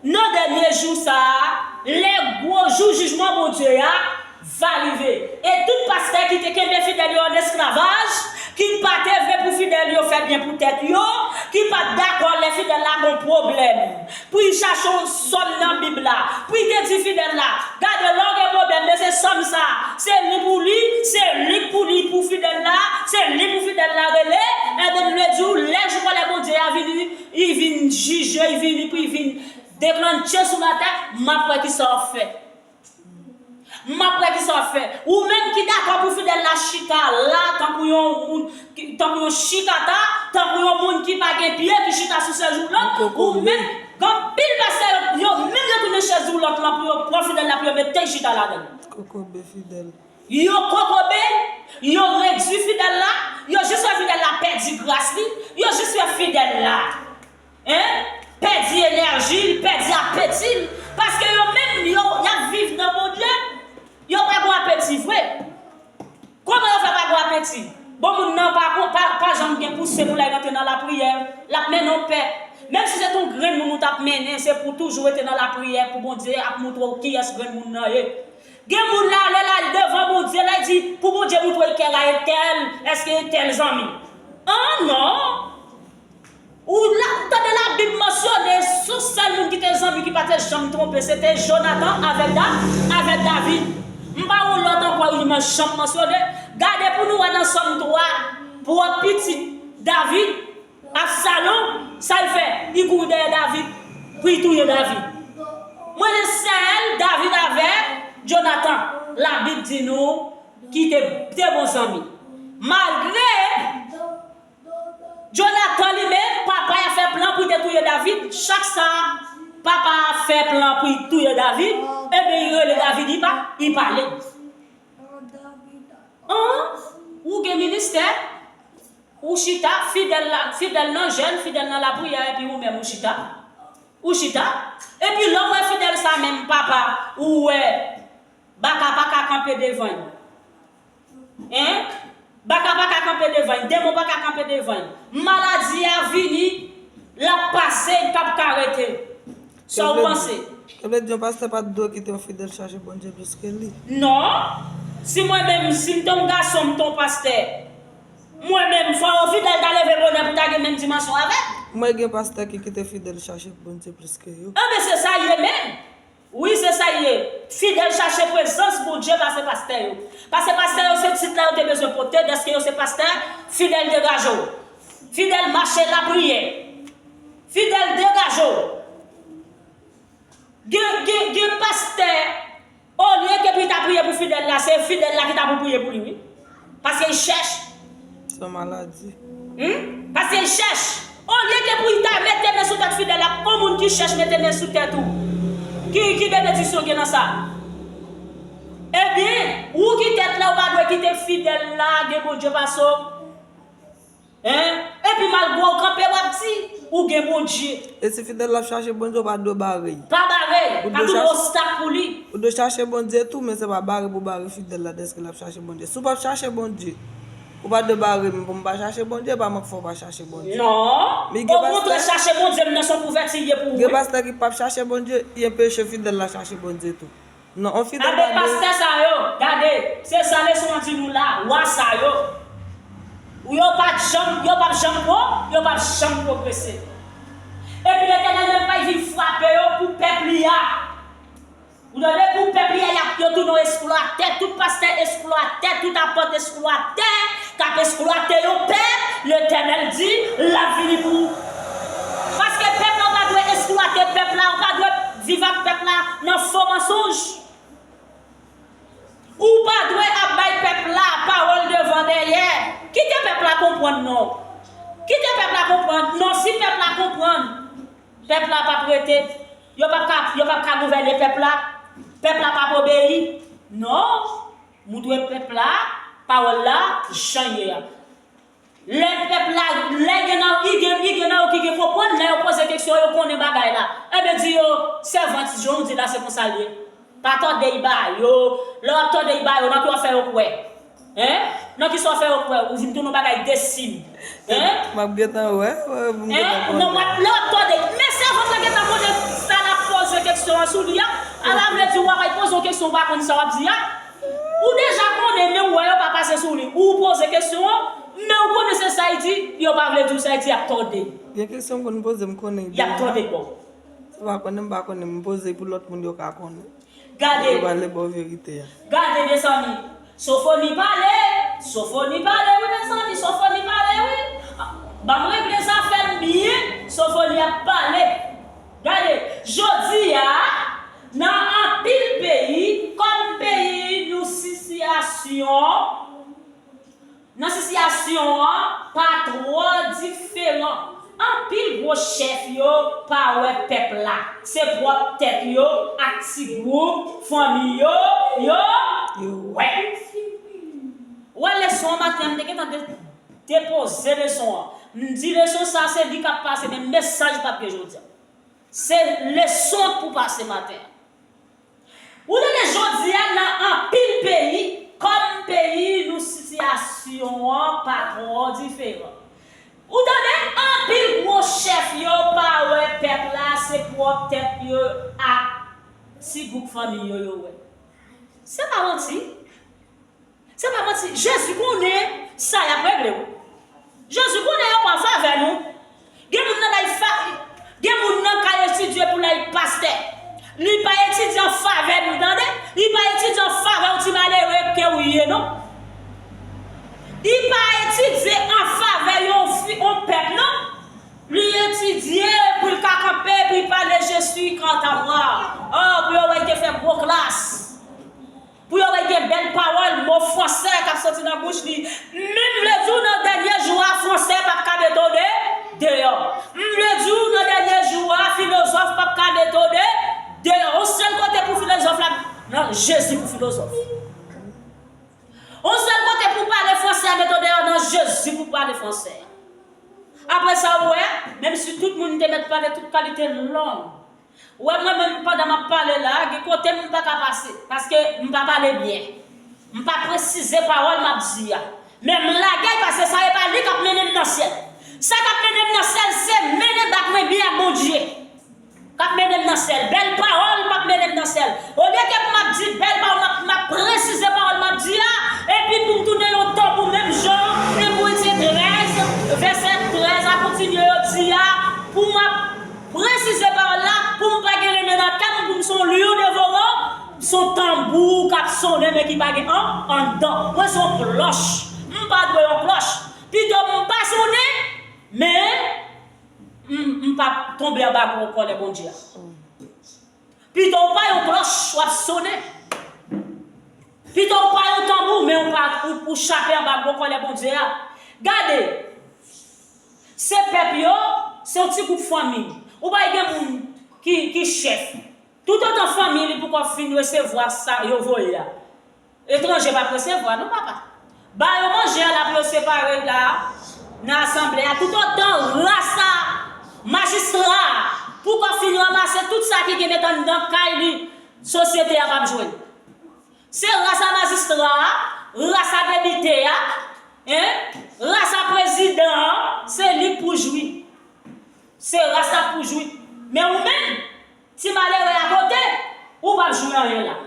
Nan dènye jou sa a, lè gwo jou jijman Bondye a va rive, e tout pastè ki te kenbe fidèl yo an esklavaj, ki pa te vle pou fidèl yo fè byen pou tèt yo, ki pa t dakò lè fidèl la gon pwoblèm, pou y chache yon sòm nan Bib la, pou y te di fidèl la, gade, lè w gen pwoblèm, men se sòm sa, se li pou li, se li pou li pou fidèl la, se li pou fidèl la rele, ebyen, m vle di w, lè jou kòlè Bondye a vini, li vin jije, li vini pou li vin deklannche sou latè, m ap wè kisa w ap fè. M ap wè kisa w ap fè. Ou menm ki dakò pou fidèl la chita la, tankou yon moun, ki- tankou yon chikata, tankou yon moun ki pa gen pye, ki chita sou sèz woulant, ou menm, gen anpil pastè yo, yo menm yo tounen chèz woulant lan pou yo pran fidèl la, pou yo mete l chita ladan l. Kokobe fidèl. Yo kokobe, yo redui fidèl la, yo jis fè fidèl la pèdi gras li, yo jis fè fidèl la, en, pèdi enèji l, pèdi apeti l, paske yo menm, yo, y ap viv nan mond lan, yo pa gon apeti vre. Kòman yo fè pa gon apeti? Bon, moun nan pa, pa, pa janm gen pouse pou l al rantre nan lapriyè, l ap mennen yon pèp. Menm si se t yon grenn moun ou t ap mennen, se pou w toujou rete nan lapriyè, pou Bondye ap montre w kiyès grenn moun nan ye. Gen moun la, lè l al devan Bondye, l al di, pou Bondye montre l kè l a entèl, èske entèl zanmi. An non! Ou la, ou tande Labib mansyone, se yon sèl moun ki te zanmi ki pa te janm twonpe, se te Jonatan avèk Da-, avèk David. M pa wè yon lòt ankò li man-, janm mansyone. Gade pou nou wè nan Sòm twa, pwòp pitit David, Absalon, sa l fè? Li kouri dèyè David pou l touye David. Mwen, se sèl David avèk Jonatan, Labib di nou, ki te, te bon zanmi. Malgre Jonatan li menm, papa a fè plan pou l te touye David, chak sa papa a fè plan pou l touye David, ebyen, li rele David, li pa, li pale. An, ou gen ministè, ou chita, fidèl la, fidèl nan jèn, fidèl nan lapriyè, epi ou menm ou chita. Ou chita. Epi lè w wè fidèl sa menm, papa, ou wè baka pa ka kanpe devan l. En? Baka pa ka kanpe devan l, demon pa ka kanpe devan l. Maladi a vini, l ap pase, l p ap ka rete. Sa w panse? Sa vle di yon pastè pa t dwe kite yon fidèl chache Bondye plis ke li? Non. Si mwen menm, si m te yon gason, m te yon pastè, mwen menm, fò yon fidèl ta leve bonè pou ta gen menm dimansyon avè m. Mwen gen pastè ki kite fidèl chache Bondye plis ke yo. Enben, se sa l ye menm. Wi, se sa l ye. Fidèl chache prezans Bondye pase pastè yo. Pase pastè yo se tit la yo te bezwen pote, dèske yo se pastè, fidèl degaje w. Fidèl mache lapriyè. Fidèl degaje w. Gen, gen, gen pastè, olye ke pou l ta priye pou fidèl la, se fidèl la ki ta pou priye pou li, wi. Paske l chèch. Se yon maladi. Hm? Paske l chèch. Olye ke pou l ta mete men sou tèt fidèl la, pran moun ki chèch mete men sou tèt ou. Ki, ki benediksyon gen nan sa? Ebyen, ou ki tèt la, ou pa dwe kite fidèl la gen Bondye pase w. Hein? Epi malgre w kanpe, w ap di, ou gen Bondye. E si fidèl la ap chache Bondye, ou pa dwe bare l. Pa bare l, pa tounen obstak pou li. Ou dwe chache Bondye tou, men se pa bare pou bare fidèl la dèske l ap chache Bondye. Si w p ap chache Bondye, ou pa dwe bare m pou m pa chache Bondye, e pa mwen k fè w pa chache Bondye. Non. Okontrè, chache Bondye m nan se yon kouvèti l ye pou ou. Gen pastè ki p ap chache Bondye, li anpeche fidèl la chache Bondye tou. Non, on fidèl pa dwe. Abe pastè sa yo, gade, se sa leson an di nou la, wa sa yo. Ou yo pa t janm, yo p ap janm pwo, yo p ap janm pwogrese. Epi Letènèl menm pral vin frape yo pou pèp li a. Ou tande, pou pèp li a, y ap, yo tounen esplwatè, tout pastè esplwatè, tout apot esplwatè, k ap esplwate yon pèp, Letènèl di, l ap vini pou ou. Paske pèp la, ou pa dwe esplwate pèp la, ou pa dwe viv ak pèp la nan fo mansonj. Ou pa dwe ap bay pèp la pawòl devan dèyè. Kite pèp la konprann non. Kite pèp la konprann non. Si pèp la konprann, pèp la p ap rete. Yo p ap ka, yo p ap ka gouvène pèp la. Pèp la p ap obeyi. Non. Moutre pèp la pawòl la jan l ye a. Lè pèp la, lè gen nan, i gen, i gen nan yo ki gen konprann, lè yo poze keksyon, yo konnen bagay la. Enben, di yo, sèvant, jan w di la, se konsa l ye. Pa tòde y ba yo. Lè w ap tòde y ba yo, nan ki w ap fè yo kwè? Hein? Nan ki sa w fè yo kwè? Ou vin tounen yon bagay desim. Hein? M ap gentan wè, wè, m gentan konnen. Non, w ap, lè w ap tòde, men sèvant la gentan konnen sa l ap poze keksyon an sou li a. Ala vle di w ap al poze yon keksyon, w pa konn sa w ap di a. Ou deja konnen, men w wè yo pa pase sou li. Ou poze keksyon an, men ou konnen se sa y di, yo pa vle di w sa y di, y ap tòde. Gen keksyon m konn poze, m konnen. Y ap tòde ba w. Se pa konnen m pa konnen, m poze pou lòt moun yo ka konnen. Gade. Yo pale ba w verite a. Gade, mezanmi. Sofoni pale. Sofoni pale, wi, mezanmi. Sofoni pale, wi. Ban m regle zafè m byen. Sofoni ap pale. Gade, jodi a, nan anpil peyi, kòm peyi nou sitiyasyon, nan sitiyasyon an pa twò diferan. Anpil gwo chèf yo pa wè pèp la. Se pwòp tèt yo ak ti gwoup fanmi yo, yo wè. Wè leson an maten an, m te gentan de-, depoze leson an. M di leson sa, se li k ap pase, men mesaj p ap gen jodi a. Se leson k pou pase maten an. Ou tande jodi a nan anpil peyi, kòm peyi nou sitiyasyon an pa twò diferan. Ou tande anpil gwo chèf yo pa wè pèp la, se pwòp tèt yo ak ti gwoup fanmi yo yo wè. Se pa manti. Se pa manti, Jezi konnen sa y ap regle wi. Jezi konnen yo pa favè nou. Gen moun nan bay fa-, gen moun nan ka etidye pou l al pastè. Li pa etidye an favè nou, tande. Li pa etidye an favè yon ti malere ke ou ye, non. Li pa etidye an favè yon fi, yon pèp, non. Li etidye pou l ka kanpe, pou l pale, je suis quant à moi. Oh, pou yo wè l te fè gwo klas. Pou yo wè gen bèl pawòl, mo fransè k ap soti nan bouch li. Men m vle di w nan dènye jou a, fransè p ap ka mete w de-, deyò. M vle di w nan dènye jou a, filozòf p ap ka mete w de-, deyò. Yon sèl kote pou filozòf la, nan Jezi pou filozòf. Yon sèl kote pou pale fransè a mete w deyò, nan Jezi pou pale fransè. Apre sa, ou wè, menm si tout moun te mèt pale tout kalite lang, ou wè, mwen menm, pandan m ap pale la, gen kote m pa ka pase, paske m pa pale byen. M pa presize pawòl m ap di a. Men m lage l, paske sa e pa li k ap mennen m nan syèl. Sa k ap mennen m nan syèl, se mennen bak mwen byen ak Bondye. K ap mennen m nan syèl. Bèl pawòl p ap mennen m nan syèl. Olye ke pou m ap di bèl pawòl, m ap, m ap presize pawòl m ap di a, epi pou m tounen yon tanbou menm jan Ebre trèz, vèsè trèz a kontinye yo di a, pou m ap presize pawòl la, pou m pa gen renmen nan kè m, pou m se yon lyon devoran, se yon tanbou k ap sonnen, men ki pa gen an, anndan. Mwen se yon klòch. M pa dwe yon klòch. Pito m pa sonnen, men M, m p ap tonbe anba gwo kòlè Bondye a. Pito w pa yon klòch, w ap sonnen. Pito w pa yon tanbou, men w pa, ou, ou chape anba gwo kòlè Bondye a. Gade, se pèp yo, se yon ti gwoup fanmi. Ou pa gen moun ki, ki chèf. Toutotan fanmi li poko fin resevwa sa yo voye a. Etranje p ap resevwa non, papa. Ba yo manje a la pou yo separe l la nan asanble a. Toutotan ras a, majistra a, poko fin ranmase tout sa ki gen met anndan kay li, sosyete a p ap jwenn. Se ras a majistra a, ras a depite a, en, ras a prezidan an, se li k pou jwi. Se ras la k pou jwi. Men ou menm, ti malere a kote, ou p ap jwi anyen la.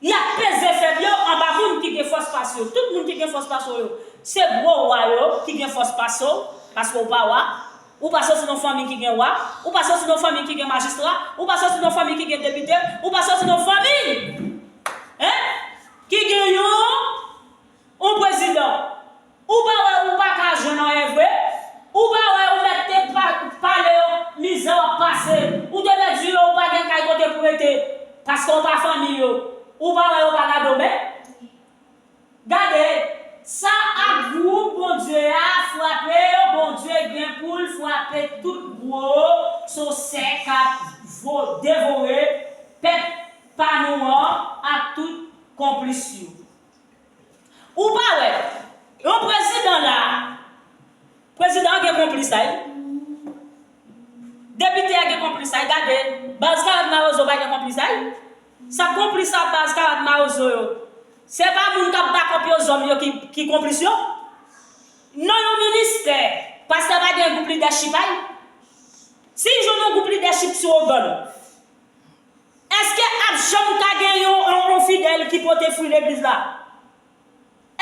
Y ap peze fèb yo anba moun ki gen fòs pase yo. Tout moun ki gen fòs pase w yo, se gwo wa yo ki gen fòs pase w, paske w pa wa. Ou pa soti nan fanmi ki gen wa. Ou pa soti nan fanmi ki gen majistra. Ou pa soti nan fanmi ki gen depite. Ou pa soti nan fanmi, en, ki gen yon, yon prezidan. Ou pa wè ou pa ka jwenn anyen vre? Ou pa wè ou mèt te pa, pale yo, mizè w ap pase? Ou te mèt di yo ou pa gen kay kote pou rete, paske w pa fanmi yo. Ou pa wè yo pa gade w men? Gade, sa ak gwoup Bondye a frape yo, Bondye gen pou l frape tout gwo sosè k ap vo-, devore pèp pa nou an ak tout konplis yo. Ou pa wè, yon prezidan la, prezidan an gen konplis a wi. Depite a gen konplis a wi. Gade, baz Karant Mawozo pa gen konplis a wi. Sa konplis a baz Karant Mawozo yo, se pa moun k ap bakòp yo zòm yo ki, ki konplis yo. Nan yon ministè, pastè pa gen gwoup lidèchip a wi. Si l jwenn yon gwoup lidèchip sou ogan l, èske ap janm ka gen yon, yon, yon fidèl ki pote fwi legliz la?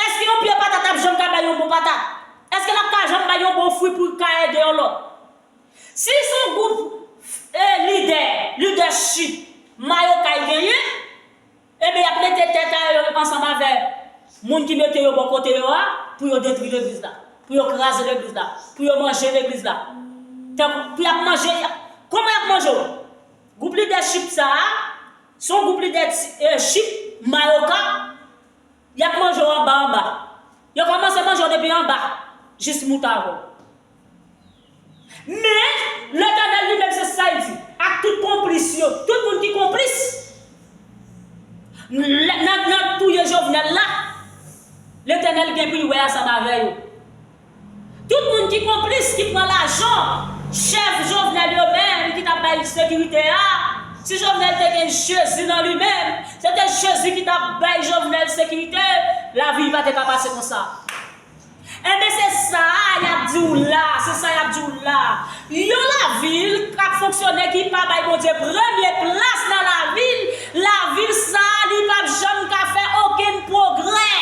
Èske yon pye patat ap janm ka bay yon bon patat? Èske l ap ka janm bay yon bon fwi pou l ka ede yon lòt? Si se yon gwoup, eh, lidè, lidèchip, mayokay genyen, ebyen, y ap mete tèt a yo ansanm avè moun ki mete yo bò kote yo a, pou yo detwi legliz la, pou yo kraze legliz la, pou yo manje legliz la. Tankou, pou y ap manje, y ap, kòman y ap manje w? Gwoup lidèchip sa a, se yon gwoup lidèchip mayoka, y ap manje w anba anba. Yo kòmanse manje w depi anba, jis moute avè w. Men, Letènèl li menm se sa l di, ak tout konplis yo, tout moun ki konplis nan, nan, nan touye Jovenel la, Letènèl gen pou l wè ansanm avè yo. Tout moun ki konplis, ki pran lajan chèf Jovenel yo menm, ki t ap bay sekirite a, si Jovenel te gen Jezi nan li menm, se te Jezi ki t ap bay Jovenel sekirite, lavi pa te ka pase konsa. Enben, se sa a y ap di w la, se sa y ap di w la. Yon lavil k ap fonksyone ki pa bay Bondye premye plas nan lavil, lavil sa a li p ap janm ka fè okenn pwogrè.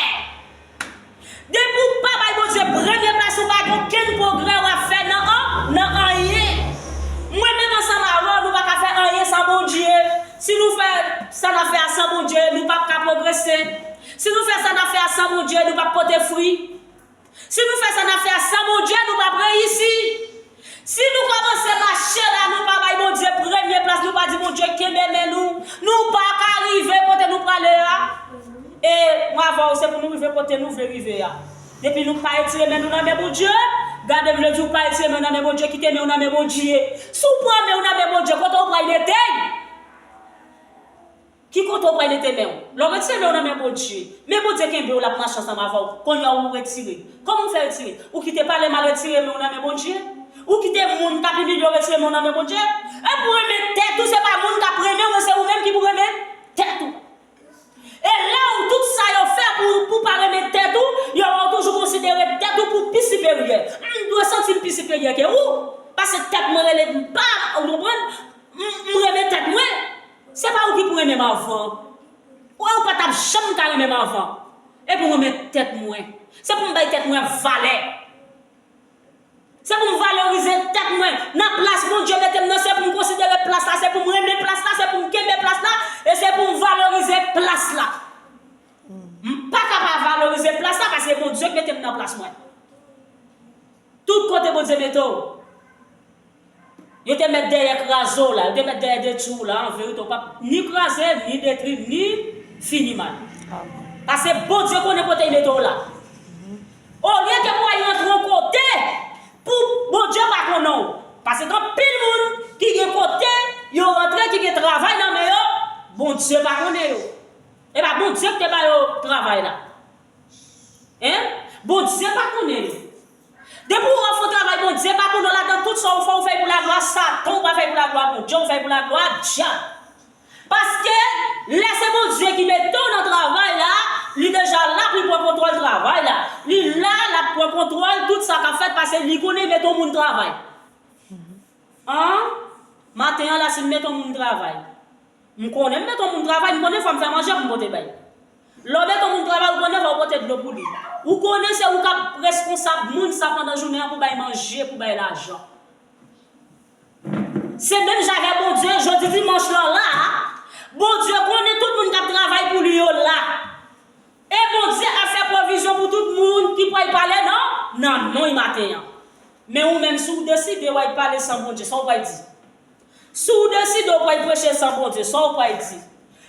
Depi w pa bay Bondye premye plas, ou pa gen okenn pwogrè w ap fè nan an, nan anyen. Mwen menm ansanm avè w, nou pa ka fè anyen san Bondye. Si nou fè sa n ap fè a san Bondye, nou p ap ka pwogrese. Si nou fè sa n ap fè a san Bondye, nou p ap pote fwi. Si nou fè sa n ap fè a san Bondye, nou p ap reyisi. Si nou kòmanse mache la, nou pa bay Bondye premye plas, nou pa di Bondye kenbe men nou, nou pa ka rive kote nou prale a. E mwen avè w, se pou nou rive kote nou vle rive a. Depi nou pa retire men nou nan men Bondye, gade m vle di w pa retire men w nan men Bondye, kite men w nan men Bondye. Si w pran men w nan men Bondye, kote w pral mete l? Ki kote w pral mete men w? Lè w retire men w nan men Bondye, men Bondye kenbe w, l ap mache ansanm avè w. Kounye a ou retire. Kòman w fè retire? Ou kite pale mal retire men w nan men Bondye? Ou kite moun k ap imilye w retire men w nan men Bondye? Epi w renmen tèt ou, se pa moun k ap renmen w, men se ou menm ki pou renmen tèt ou. E lè w tout sa yo fè pou, pou pa renmen tèt ou, yo wè w toujou konsidere tèt ou pou pi siperyè. M dwe santi m pi siperyè ke ou, paske tèt mwen rele m pa, ou konprann? M, m renmen tèt mwen. Se pa ou ki pou renmen m avan. Ou, ou pa t ap janm ka renmen m avan. Epi w renmen tèt mwen. Se pou m bay tèt mwen valè. Se pou m valorize tèt mwen. Nan plas Bondye mete m nan, se pou m konsidere plas la, se pou m renmen plas la, se pou m kenbe plas la, e se pou m valorize plas la. M pa ka pa valorize plas la, paske Bondye k mete m nan plas mwen. Tout kote Bondye mete w, yo te mèt dèyè kraze w la, yo te mèt dèyè detwi w la, an verite, w p ap ni kraze, ni detwi, ni fini mal. Paske Bondye konnen kote l mete w la. Olye ke pou w al rantre yon kote, pou Bondye pa konnen w. Paske gen anpil moun ki gen kote yo rantre, ki gen travay nan men yo, Bondye pa konnen yo. E pa Bondye ki te ba yo travay la. Hein? Bondye pa konnen yo. Depi w ap fè yon travay Bondye pa konnen w ladan, tout sa w fè, w fè pou laglwa Satan, w pa fè pou laglwa Bondye, w fè pou laglwa dyab. Paske lè se Bondye ki mete w nan travay la, li deja la pou l pran kontwòl travay la. Li la, l ap pran kontwòl tout sa k ap fèt, paske li konnen mete yon moun travay. An, maten an la, si m mete yon moun travay, m konnen m mete yon moun travay, m konnen fò m fè manje pou m pote bay. Lè w mete yon moun travay, ou konnen fò w pote dlo pou li. Ou konnen se ou k ap reskonsab moun sa pandan jounen an pou bay manje, pou bay lajan. Se menm jan avèk Bondye, jodi dimanch lan la, Bondye konnen tout moun k ap travay pou li yo la. E Bondye ap fè pwovizyon pou tout moun ki pral pale nan, nan non l maten an. Men ou menm, si w deside w al pale san Bondye, sa w pral di? Si w deside w pral preche san Bondye, sa w pral di?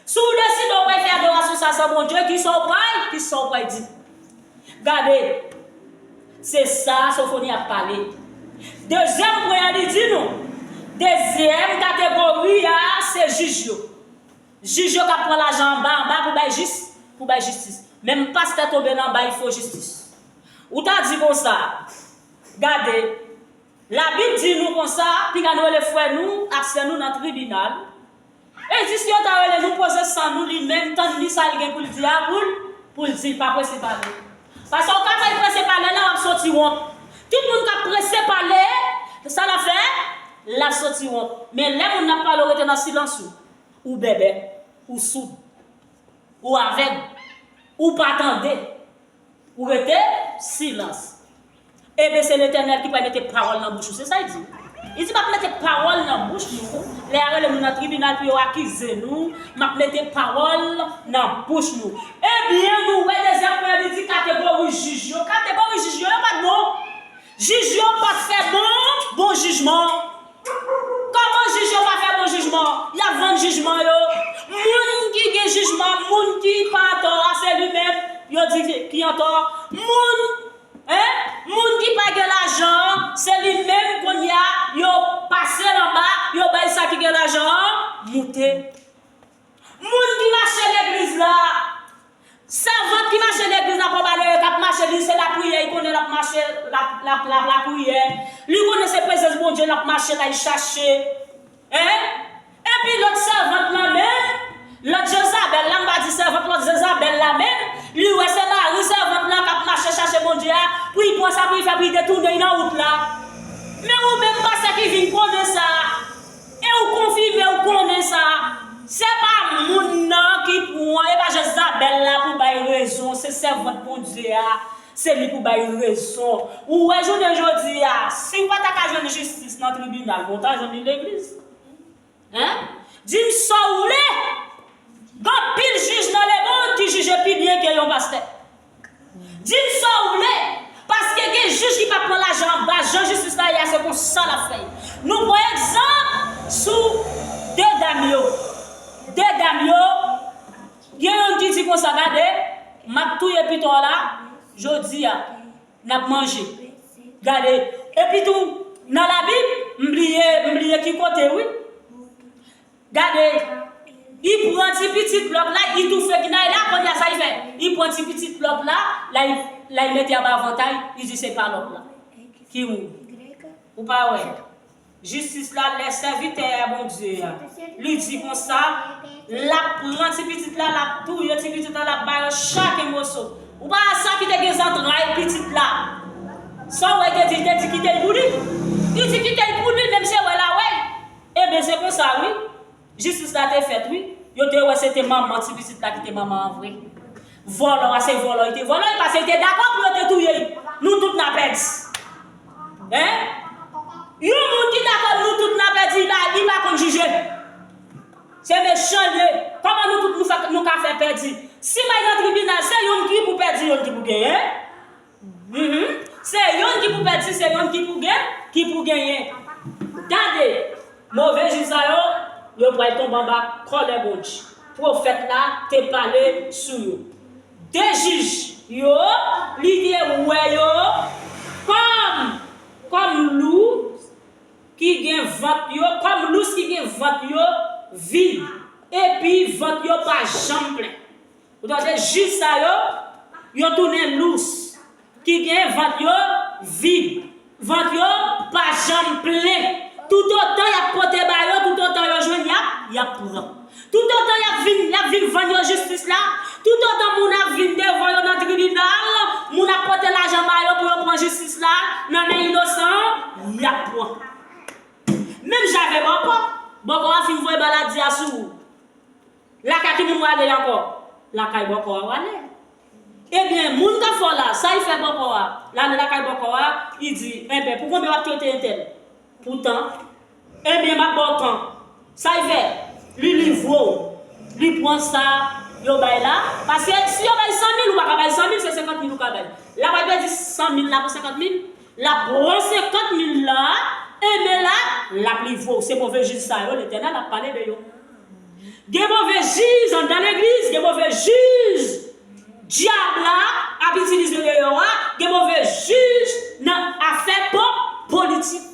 Si w deside w pral fè adorasyon sa san Bondye, kisa w pral, kisa w pral di? Gade, se sa Sofoni ap pale. Dezyèm pwen an, li di nou, dezyèm kategori a, se jij yo. Jij yo k ap pran lajan anba, anba pou bay jis, pou bay jistis. Menm pastè tonbe nan bay fo jistis. Ou ta di konsa, gade, Labib di nou konsa, piga nou rele frè nou ak sè nou nan tribinal. E jis yo ta rele nou poze san nou, li menm tann li sa l gen pou l di a pou l, pou l di l, pa prese pale. Paske w ka pral prese pale la, w ap soti wont. Tout moun k ap prese pale, sa l ap fè? L ap soti wont. Men lè moun nan ap pale, w rete nan silans ou, ou bèbè, ou soud, ou avèg, ou pa tande. Ou rete silans. Ebyen, se Letènèl ki pral mete pawòl nan bouch ou. Se sa l di. Li di, "M ap mete pawòl nan bouch nou. Lè y a rele nou nan tribinal pou yo akize nou, m ap mete pawòl nan bouch nou." Ebyen, nou wè dezyèm pwen, li di kategori jij yo. Kategori jij yo, yo pa t bon. Jij yo pa t fè bon, bon jijman. Kòman jij yo pa fè bon jijman? Y ap vann jijman yo. Moun ki gen jijman, moun ki pa antò a, se li menm yo di ki antò. Moun, hein? Moun ki pa gen lajan an, se li menm kounye a, yo pase l anba, yo bay sa ki gen lajan an moute. Moun ki mache legliz la, sèvant ki mache legliz la, pa malere k ap mache, li se lapriyè, li konnen l ap mache, l ap, l ap, l ap lapriyè. Li konnen se prezans Bondye l ap mache la, li chache. Hein? Epi lòt sèvant lan menm, lòt Jezabèl la, m pa di sèvant, lòt Jezabèl la menm, li wè se mari sèvant lan k ap mache chache Bondye a, pou li pran sa pou li fè, pou li detounen li nan wout la. Men ou menm pastè ki vin konnen sa, e ou konfime, ou konnen sa, se pa moun nan ki pou an, e pa Jezabèl la pou bay rezon, se sèvant Bondye a, se li pou bay rezon. Ou wè jounen jodi a, si w pa ta ka jwenn jistis nan tribinal, bon, w ta jwenn li legliz. Hein? Di m sa w vle. Gen anpil jij nan lemonn ki jije pi byen ke yon pastè. Di m sa w vle. Paske gen jij ki pa pran lajan anba, jan jistis la ye a, se konsa l ap fè l. Nou pran egzanp sou de dam yo. De dam yo, gen youn ki di konsa, gade, m ap touye pito w la jodi a. N ap manje. Gade. Epi tou, nan Labib, m bliye, m bliye ki kote, wi. Gade. Li pran ti pitit lòk la, li toufe gnay la, kounye a sa li fè? Li pran ti pitit lòk la, la li, la li mete anba vant a li, li di se pa lòk la ki mouri. Ou pa wè? Jistis la, lè sèvitè a Bondye a, li di konsa, l ap pran ti pitit la, l ap touye ti pitit la, l ap ba yo chak yon moso. Ou pa wè sa ki te gen zantray pitit la? Sa w wè te di, te di kite l pou li. Li di kite l pou li, menm se wè l a wè l. Ebyen, se konsa, wi. Jistis la te fèt, wi. Yo te wè se te manman ti pitit la ki te manman an vre. Vòlò a, se vòlò li te vòlò, e paske li te dakò pou yo te touye l. Nou tout n a pèdi. Hein? Yon moun ki dakò nou tout n a pèdi, li pa, li pa konn jije. Se mechan l ye. Kòman nou tout nou fè, nou ka fè pèdi? Si m al nan tribinal, se youn ki pou pèdi, youn ki pou genyen. Mhm. Se youn ki pou pèdi, se youn ki pou gen, ki pou genyen. Gade, move jij sa yo, yo pral tonbe anba kòlè Bondye. Pwofèt la te pale sou yo. De jij yo, li te wè yo kòm, kòm lous ki gen vant yo, kòm lous ki gen vant yo vid, epi vant yo pa janm plen. Ou tande, jij sa yo, yo tounen lous, ki gen vant yo vid. Vant yo pa janm plen. Toutotan y ap pote ba yo, toutotan yo jwenn, y ap, y ap pran. Toutotan y ap vin, y ap vin vann yo jistis la, toutotan moun ap vin devan yo nan tribinal, moun ap pote lajan ba yo pou yo pran jistis la nan men inosan, y ap pran. Menm jan avè bòkò, bòkò a fin voye maladi a sou ou. Lakay ki moun w ale ankò? Lakay bòkò a w ale. Ebyen, moun k ap fè w la, sa y fè bòkò a? L ale lakay bòkò a, y di, enben, pou konbyen w ap trete entèl? Pou tan. Ebyen, m ap ba w tan. Sa y fè? Li livre w. Li pran sa yo bay la. Paske si yo bay san mil, ou pa ka bay san mil, se senkant mil ou ka bay. L ap al pèdi san mil la pou senkant mil. L ap pran senkant mil la, enben la, l ap livre w. Se move jij sa yo, Letènèl ap pale de yo. Gen move jij anndan legliz, gen move jij dyab la ap itilize deyò a, gen move jij nan afè po-, politik.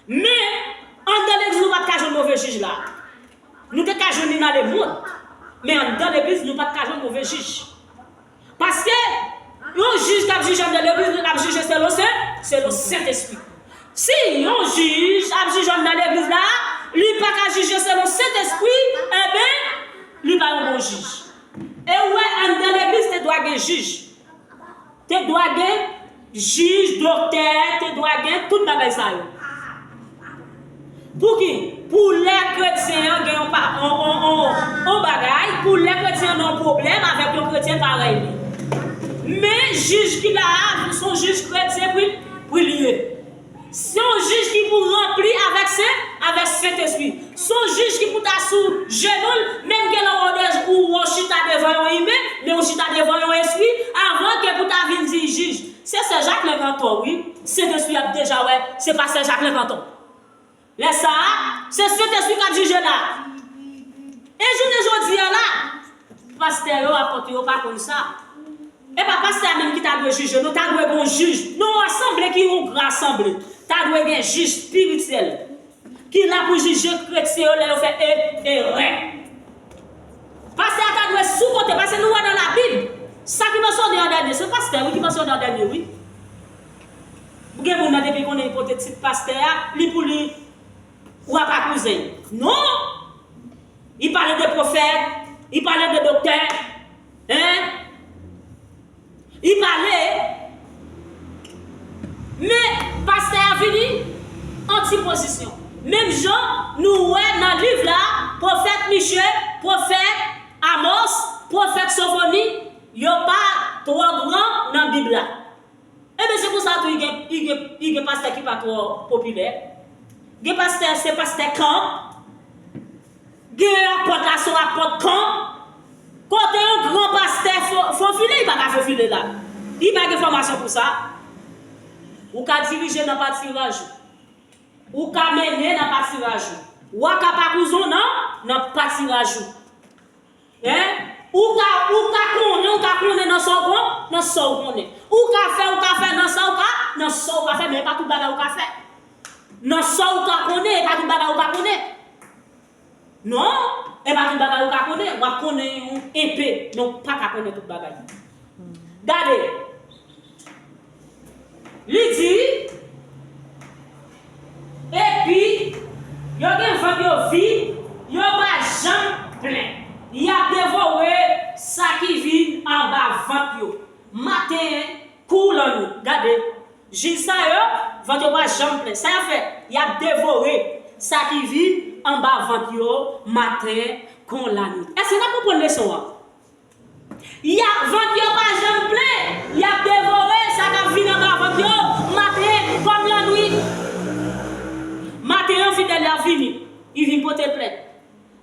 Men, anndan legliz nou pa t ka jwenn move jij la. Nou te ka jwenn li nan lemonn, men anndan legliz nou pa t ka jwenn move jij. Paske yon jij k ap jije anndan legliz, l ap jije selon Sen, selon Sentespri. Si yon jij ap jije anndan legliz la, li pa ka jije selon Sentespri, enben, li pa yon bon jij. E ou wè, anndan legliz te dwa gen jij. Te dwa gen jij, doktè, te dwa gen tout bagay sa yo. Pou ki? Pou lè kretyen an gen yon pa-, on, on, on, on bagay, pou lè kretyen an nan yon pwoblèm avèk yon kretyen parèy li. Men jij ki la a, se yon jij kretyen pou, pou li ye. Se yon jij ki pou ranpli avèk Sen, avèk Sentespri. Se yon jij ki pou ta sou jenou l, menm gen lè w wè w de-, ou, ou chita devan yon imen, men ou chita devan yon espri, avan ke pou ta vin di jij. Se sè Jaklen k antò, wi. Sentespri ap deja wè, se pa sè Jaklen k antò. Lè sa a, se Sentespri k ap jije la. E jounen jodi a la, pastè yo, apot yo pa konn sa. E pa pastè a menm ki ta dwe jije, non, ta dwe gen yon jij. Nan yon asanble ki yon gran asanble, ta dwe gen jij espirityèl ki la pou jije kretyen yo lè yo fè e-, erè. Pastè a ta dwe sou kote, paske nou wè nan Labib, sa ki mansyone an dènye, se pastè, wi, ki mansyone an dènye, wi. Gen moun nan depi konnen li pote tit pastè a, li pou li wa pa kouzen. Non! Li pale de pwofèt, li pale de doktè, hein? Li pale, men pastè a vini anti pozisyon. Menm jan nou wè nan liv la, pwofèt Miche, pwofèt Amos, pwofèt Sofoni, yo pa twò gran nan Bib la. Ebyen, se konsa tou, li gen, li gen, li gen pastè ki pa twò popilè. Gen pastè, se pastè kanp. Gen apot la, se yon apot kanp. Kote yon gran pastè fo-, fofile, li pa ka fofile la. Li pa gen fòmasyon pou sa. Ou ka dirije nan patiraj ou. Ou ka mennen nan patiraj ou. Wa ka pa kouzen w nan, nan patiraj ou. Hein? Ou ka, ou ka konnen, ou ka konnen nan sa w kon-, nan sa w konnen. Ou ka fè, ou ka fè nan sa w ka, nan sa w ka fè, men e pa tout bagay ou ka fè. Nan sa w ka konnen, e pa tout bagay ou ka konnen. Non, e pa tout bagay ou ka konnen. W ap konnen yon enpe, men ou pa ka konnen tout bagay. Gade, li di, epi, yo gen vant yo vid, yo pa janm plen. Y ap devore sa ki vin anba vant yo, maten kou lannwit. Gade, jij sa yo, vant yo pa janm plen. Sa y ap fè? Y ap devore sa ki vin anba vant yo, maten kon lannwit. Èske n ap konprann leson an? Y ap, vant yo pa janm plen. Y ap devore sa k ap vin anba vant yo, maten kòm lannwit. Maten an, fidèl la vini. Li vin pote plent.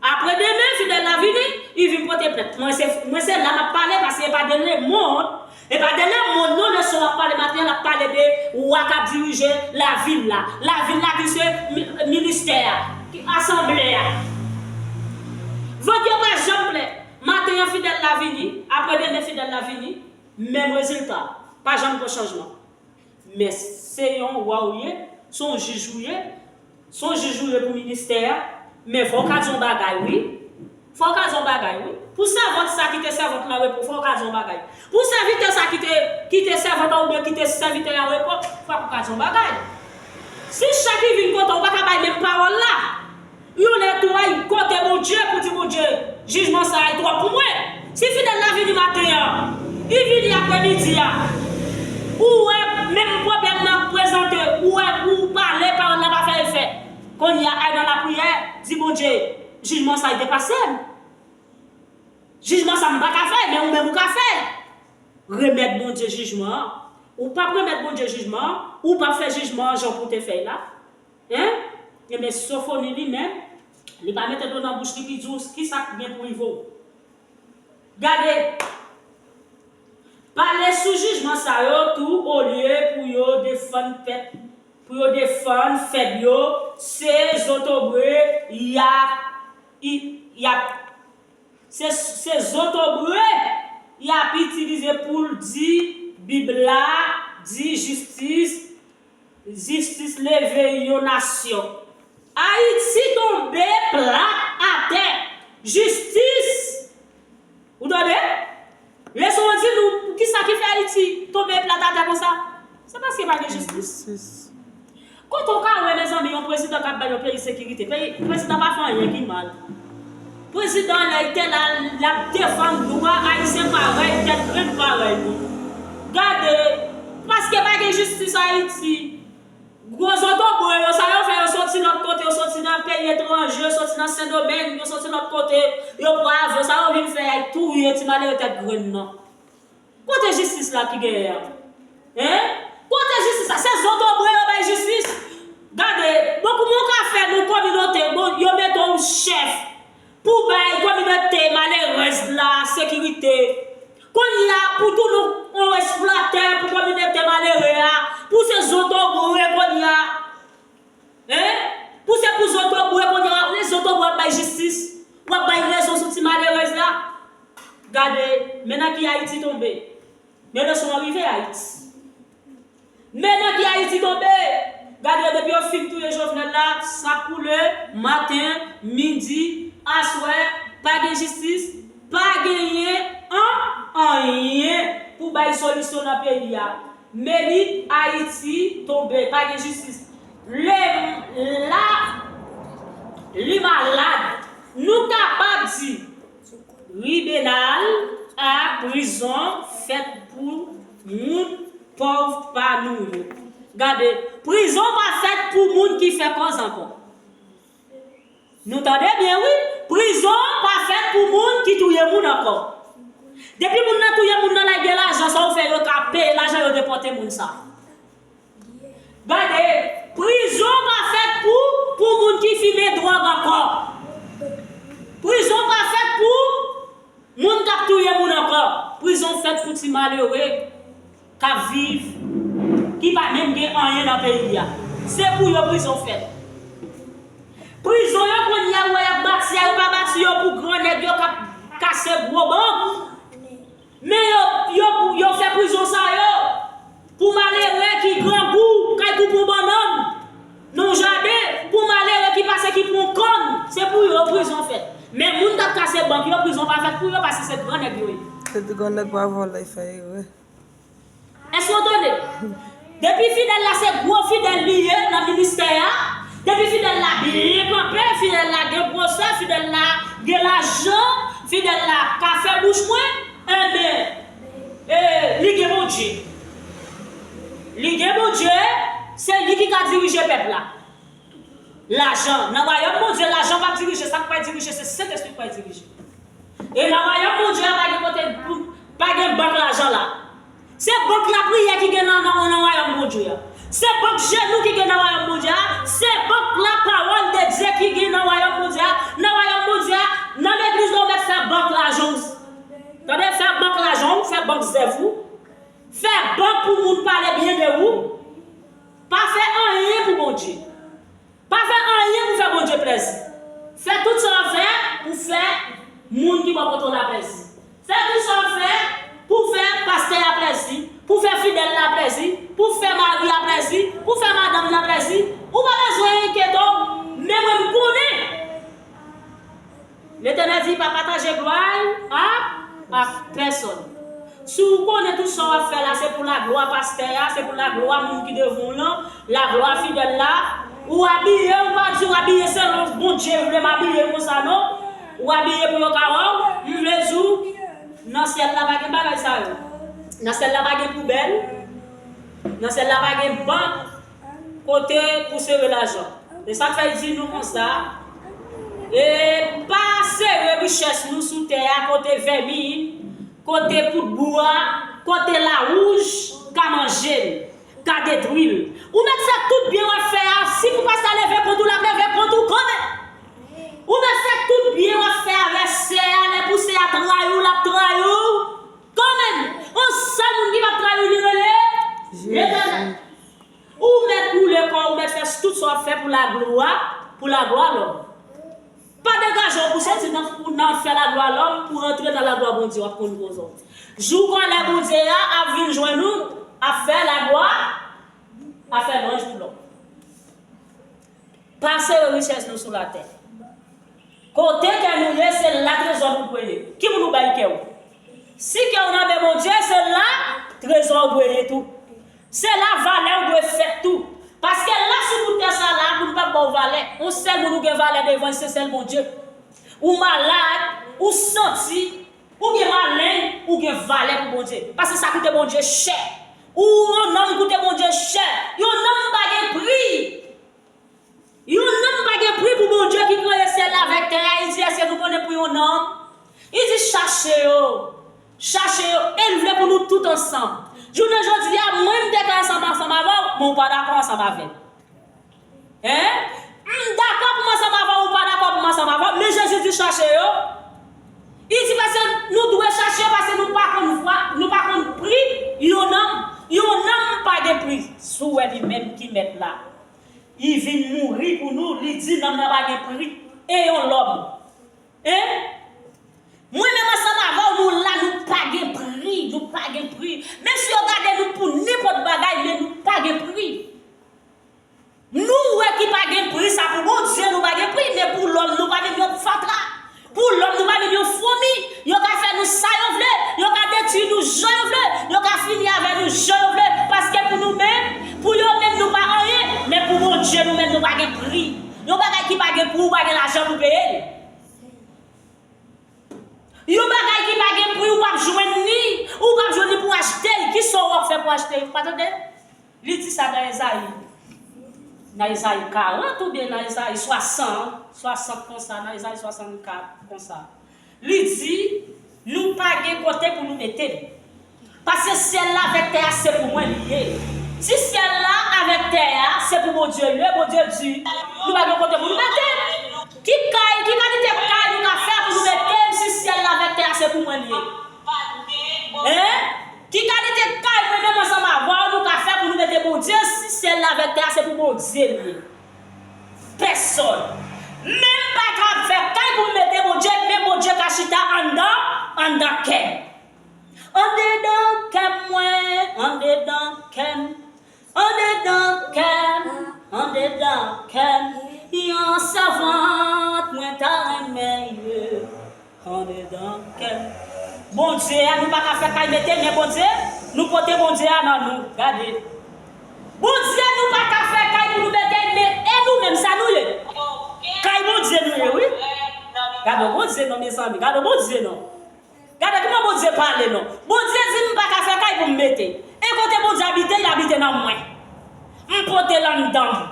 Apre demen, fidèl la vini, li vin pote plent. Mwen se, mwen se la m ap pale, paske e pa de lemonn. E pa de lemonn, non, leson w ap pale maten an, l ap pale de wa k ap dirije lavil la. Lavil la ki se mi-, ministè a, ki asanble a. Vant yo pa janm plen. Maten an fidèl la vini, apre demen fidèl la vini, menm rezilta, pa janm gen chanjman. Men se yon wa ou ye, se yon jij ou ye, se yon jij ou ye pou ministè a, men fò w ka di yon bagay wi, fò w ka di yon bagay wi. Pou sèvant sa kite sèvant lan repo, fò w ka di yon bagay. Pou sèvitè sa kite, kite sèvant lan oubyen kite sèvitè a repo, fò w ka di yon bagay. Si chak ki vin kote w pa ka bay menm pawòl la, yon lè tou al kote Bondye pou di, Bondye, jijman sa a twòp pou mwen. Si fidèl la vini maten an, li vini apremidi a, ou wè menm pwoblèm nan prezante, ou wè ou pale, pawòl la pa fè efè. Kounye a, al nan lapriyè, di Bondye, jijman sa a depase m. Jijman sa m pa ka fè, men ou menm ou ka fè. Remèt Bondye jijman an. Ou p ap remèt Bondye jijman an, ou p ap fè jijman an jan pou w te fè l la. Hein? Enben, Sofoni li menm, li pa mete dlo nan bouch li, li di w ki sa k gen pou rive w. Gade, pale sou jijman sa yo tou, olye pou yo defann pèp, pou yo defann fèb yo, se zotobre y ap, y, y ap Se, se zotobre y ap itilize pou l di Bib la di jistis, jistis leve yon nasyon. Ayiti tonbe plat atè. Jistis! Ou tande? Leson an di nou poukisa ki fè Ayiti tonbe plat atè konsa? Se paske pa gen jistis. Kote w ka wè, mezanmi, yon prezidan k ap bay yon peyi sekirite? Peyi, prezidan pa fè anyen ki mal. Prezidan, lè l te la, l ap defann dwa Ayisyen parèy, tèt grenn parèy nou. Gade, paske pa gen jistis Ayiti. Gwo zotobre yo, sa yo fè, yo soti lòt kote, yo soti nan peyi etranje, yo soti nan Sendomeng, yo soti lòt kote, yo pran avyon, sa yo vin fè, y al touye ti malere tèt grenn nan. Kote jistis la ki genyen an? Hein? Kote jistis la? Se zotobre yo bay jistis. Gade, bon, kouman w ka fè nou kominote, bon, yo mete w chèf pou bay kominote malerèz la sekirite. Kounye a, pou tou nou, yon eksplwatè pou kominote malere a, pou se zotobre kounye a. Hein? Pou se pou zotobre kounye a, w ap lè zotobre w ap bay jistis, w ap bay rezon sou ti malerèz la. Gade, men nan ki Ayiti tonbe. Men leson an rive Ayiti. Men nan ki Ayiti tonbe. Gade, depi yo fin touye Jovenel la, sa koule, maten, midi, aswè, pa gen jistis, pa genyen an, anyen pou bay solisyon nan peyi a. Merit Ayiti tonbe, pa gen jistis. Le, la, li malad. Nou kapab di, tribinal ak prizon fèt pou moun pòv pa nou yo. Gade, prizon pa fèt pou moun ki fè kòz ankò. Nou tande byen, wi. Prizon pa fèt pou moun ki touye moun ankò. Depi moun nan touye moun nan, la gen lajan, sa w fè, yo ka peye lajan, yo depòte moun sa. Gade, prizon pa fèt pou, pou moun ki fimen dwòg ankò. Prizon pa fèt pou moun k ap touye moun ankò. Prizon fèt pou ti malere k ap viv, ki pa menm gen anyen nan peyi a. Se pou yo prizon fèt. Prizon yo kounye a, ou wè y ap bati a, yo pa bati yo pou gran nèg yo k ap kase gwo bank. Men yo, yo, yo fè prizon sa yo pou malere ki grangou, k al koupe yon bannann nan yon jaden, pou malere ki pase ki pran yon kòn, se pou yo prizon fèt. Men moun k ap kase bank yo, prizon pa fèt pou yo, paske se gran nèg yo ye. Se di gran nèg pa vòlè, fè erè. Èske w tande? Depi fidèl la se gwo fidèl li ye nan ministè a, depi fidèl la byen kanpe, fidèl la gen gwosè, fidèl la gen lajan, fidèl la ka fè bouch mwen, enben, e, li gen Bondye. Li gen Bondye, se li ki ka dirije pèp la. Lajan. Nan wayòm Bondye, lajan p ap dirije. Sa k pral dirije, se Sentespri k pral dirije. E nan wayòm Bondye a, pa gen kote pou, pa gen bank lajan la. Se bank lapriyè ki gen nan, nan, nan wayòm Bondye a. Se bank jenou ki gen nan wayòm Bondye a. Se bank lapawòl de Dye ki gen nan wayòm Bondye a. Nan wayòm Bondye a, nan legliz la, ou mèt fè bank lajan w. Tande, fè bank lajan w, fè bank zèv ou. Fè bank pou moun pale byen de ou. Pa fè anyen pou Bondye. Pa fè anyen pou fè Bondye plèzi. Fè tout sa w ap fè pou fè moun ki bò kote w la plèzi. Fè tout sa w ap fè pou fè pastè a plèzi, pou fè fidèl la plèzi, pou fè mari a plèzi, pou fè madanm nan plèzi. Ou pa bezwen enkyete w, men mwen m konnen. Letènèl di, pa pataje glwa a, a pèsòn. Si w konnen tout sa w ap fè la, se pou laglwa pastè a, se pou laglwa moun ki devan w lan, laglwa fidèl la, ou abiye, ou pa di w abiye selon Bondye vle m abiye konsa non. Ou abiye pou yo ka wè w, m vle di w, nan syèl la pa gen bagay sa yo. Nan syèl la pa gen poubèl, nan syèl la pa gen bank kote pou sere lajan. E sa k fè l di nou konsa, e pa sere richès nou sou tè a kote vèmin, kote pout bwa, kote lawouj ka manje l, ka detwi l. Ou mèt fè tout byen w ap fè a, si pou pastè leve kont ou, l ap leve kont ou kanmenm. Ou mèt fè tout byen w ap fè avè sè a, lè pou sè a trayi w, l ap trayi w kanmenm. On sèl moun ki p ap trayi w, li rele Letènèl. Ou mèt boule kò w, ou mèt fè tout sa w ap fè pou laglwa, pou laglwa lòm. Pa degaje w pou soti nan, pou nan fè laglwa lòm, pou rantre nan laglwa Bondye, w ap konn koze w. Jou kòlè Bondye a ap vin jwenn ou, ap fè laglwa, ap fè lwanj pou lòm. Pa sere richès nou sou latè. Kote kè nou ye, se la trezò nou dwe ye. Ki moun ou bay kè w? Si kè w nan men Bondye, se la trezò w dwe ye tou. Se la valè w dwe fèt tou. Paske la sou bout tè sa la, moun p ap ba w valè. On sèl moun ou gen valè devan l, se sèl Bondye. Ou malad, ou santi, ou gen maleng, ou gen valè pou Bondye. Paske sa koute Bondye chè. Ou yon nonm koute Bondye chè. Yon nonm pa gen pri. Yon nonm pa gen pri pou Bondye ki kreye syèl la avèk tè a. Li di, èske nou konnen pri yon nonm? Li di, chache yo. Chache yo. E l vle pou nou tout ansanm. Jounen jodi a, mwen m te ka ansanm ansanm avè w, men w pa dakò ansanm avè m. Hein? M dakò pou m ansanm avè w, ou pa dakò pou m ansanm avè w, men Jezi di chache yo. Li di paske nou dwe chache yo, paske nou pa konn vwa, nou pa konn pri yon nonm. Yon nonm pa gen pri. Si w wè li menm ki mèt la. Li vin mouri pou nou, li di nonm nan pa gen pri. E yon lòm. Hein? Mwen menm ansanm avè w, nou la, nou pa gen pri, nou pa gen pri. Menm si yo gade nou pou nenpòt bagay, men nou pa gen pri. Nou wè ki pa gen pri sa pou Bondye, nou pa gen pri, men pou lòm, nou pa menm yon fatra. Pou lòm, nou pa menm yon fomi. Yo ka fè nou sa yo vle, yo ka detwi nou jan yo vle, yo ka fini avè nou jan yo vle, paske pou nou menm, pou yo menm nou pa anyen, men pou Bondye nou menm nou pa gen pri. Yon bagay ki pa gen pri, ou pa gen lajan pou peye l. Yon bagay ki pa gen pri, ou p ap jwenn li, ou p ap jwenn li pou achte l. Kisa w ap fè pou achte l? Pa tande? Li di sa nan Ezayi. Nan Ezayi karant oubyen nan Ezayi swasan, swasant konsa, nan Ezayi swasannkat konsa. Li di, nou pa gen kote pou nou mete l. Paske syèl la avèk tè a se pou mwen li ye. Si syèl la avèk tè a se pou Bondye l ye, Bondye di, nou pa gen kote pou nou mete l. Ki kay, ki kalite kay nou ka fè pou nou mete l si syèl la avèk tè a se pou mwen li ye? Hein? Ki kalite kay mwen menm ansanm avè w nou ka fè pou nou mete Bondye si syèl la avèk tè a se pou Bondye l ye? Pèsòn. Men m pa ka fè kay pou m mete Bondye, men Bondye ka chita anndan, anndan kè m. Andedan kè m mwen, andedan kè m. Andedan kè m, andedan kè m. Yon sèvant mwen ta renmen ye. Andedan kè m. Bondye a, nou pa ka fè kay mete, men Bondye, nou pote Bondye a nan nou. Gade. Bondye, nou pa ka fè kay pou nou mete, men e nou menm, sa nou ye? Kay Bondye nou ye, wi. Gade Bondye non, mezanmi, gade Bondye non. Gade kòman Bondye pale non. Bondye di m pa ka fè kay pou m mete. E kote Bondye abite, li abite nan mwen. M pote l anndan m.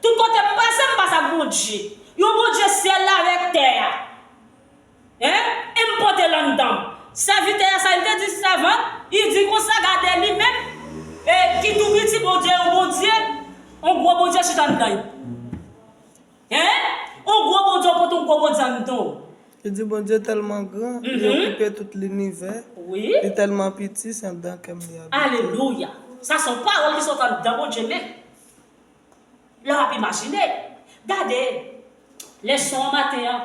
Tout kote m pase, m pase ak Bondye. Yon Bondye syèl la avèk tè a. Hein? E m pote l anndan m. Sèvitè a sa, li te di sèvant, li di konsa, gade li menm, e, ki tou piti Bondye, yon Bondye, yon gwo Bondye chita anndan l. Hein? Yon gwo Bondye, ou pote yon gwo Bondye anndan w. Li di Bondye tèlman gran, li Mhm. okipe tout linivè. Wi. Li tèlman piti, se anndan kè m li abite. Alelouya. Sa se yon pawòl ki sot anndan Bondye menm. Lè w ap imajine, gade leson an maten an,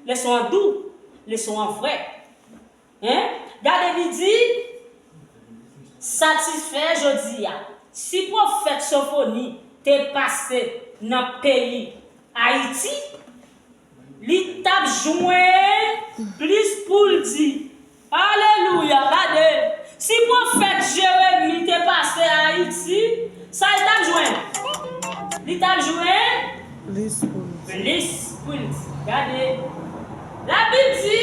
leson an dou, leson an vrè. Hein? Gade li di, satisfè jodi a. Si pwofèt Sofoni te pase nan peyi Ayiti, li t ap jwenn plis pou l di, alelouya, gade, si pwofèt Jeremi te pase Ayiti, sa l t ap jwenn? Li t ap jwenn plis pou l di. Gade, Labib di,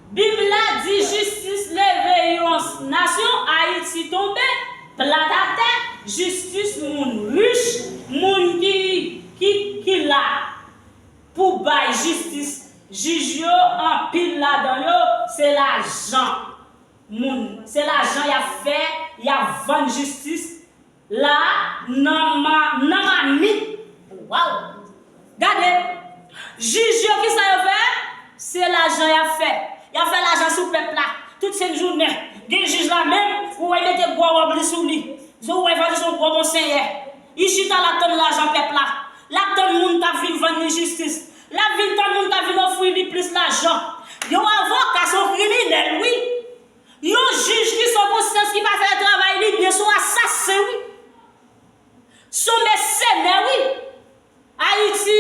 Bib la di jistis leve yon nasyon, Ayiti tonbe, plat atè, jistis moun rich, moun ki, ki, ki la pou bay jistis. Jij yo, anpil ladan yo, se lajan moun, se lajan y ap fè, y ap vann jistis la nan ma, nan mamit. Waw! Gade, jij yo, kisa yo fè? Se lajan y ap fè. Y ap fè lajan sou pèp la. Tout senn jounen, gen jij la menm, ou wè mete gwo wòb li sou li. Ou wè fè se yon gwo monsenyè. Li chita l ap tann lajan pèp la. L ap tann moun k ap vin vann li jistis. L ap vin tann moun k ap vin ofri li plis lajan. Yon avoka se yon kriminèl, wi. Yon jij ki san konsyans, ki pa fè travay li byen, se yon asasen, wi. Se yon mèsenè, wi. Ayiti,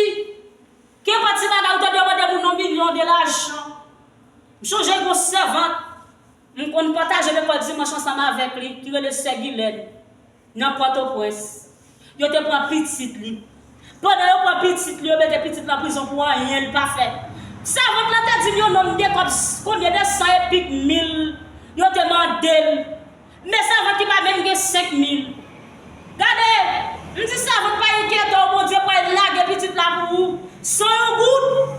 kenpòt ti bagay ou tande yo mande moun yon milyon de lajan. M chonje gen yon sèvant, m konn pataje lekòl dimanch ansanm avèk li, ki rele Sè Gilèn, nan Pòtoprens. Yo te pran pitit li. Pandan yo pran pitit li, yo mete pitit lan prizon pou anyen li pa fè. Sèvant lan te di m yon nonm de kòb, konbyen de san epi mil yo te mande l. Men sèvant ki pa menm gen senk mil. Gade, m di sèvant pa enkyete w, Bondye pral lage pitit la pou ou san yon goud.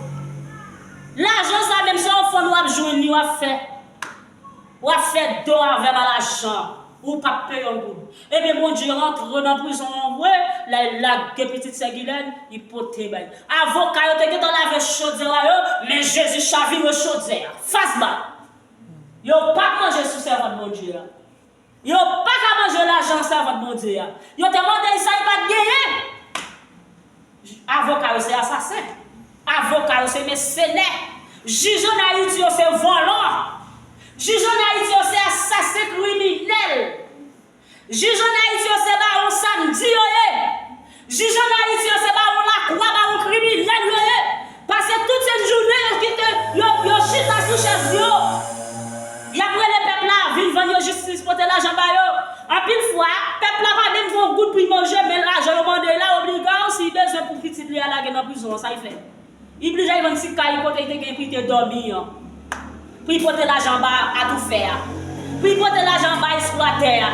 Lajan sa menm se yon fann w ap jwenn li, w ap fè. W ap fè don avè m a lajan. Ou p ap peye yon goud. Ebyen, Bondye rantre nan prizon an vre, lè l lage pitit Sè Gilèn, li pote bay. Avoka yo te gentan lave chodyè a yo, men Jezi chavire chodyè a. Fas ba! Yo p ap manje sou sèvant Bondye a. Yo pa ka manje lajan sèvant Bondye a. Yo te mande l sa, li pa t genyen. Avoka yo se asasen. Avoka yo se mèsenè. Jij ann Ayiti yo se vòlò. Jij ann Ayiti yo se asasen kriminèl. Jij ann Ayiti yo se bawon samdi yo ye. Jij ann Ayiti yo se bawon lakwa, bawon kriminèl yo ye. Pase tout senn jounen yo kite, yo, yo chita sou chèz yo. Y ap rele pèp la vin vann yo jistis, pote lajan ba yo. Anpil fwa, pèp la pa menm gen yon goud pou l manje, men lajan yo mande la obliga w, si l bezwen pou pitit li a lage nan prizon an, sa l fè? Li blije al vann ti kay kote li te gen pou li te dòmi an. Pou li pote lajan ba atoufè a. Pou li pote lajan ba eksplwatè a.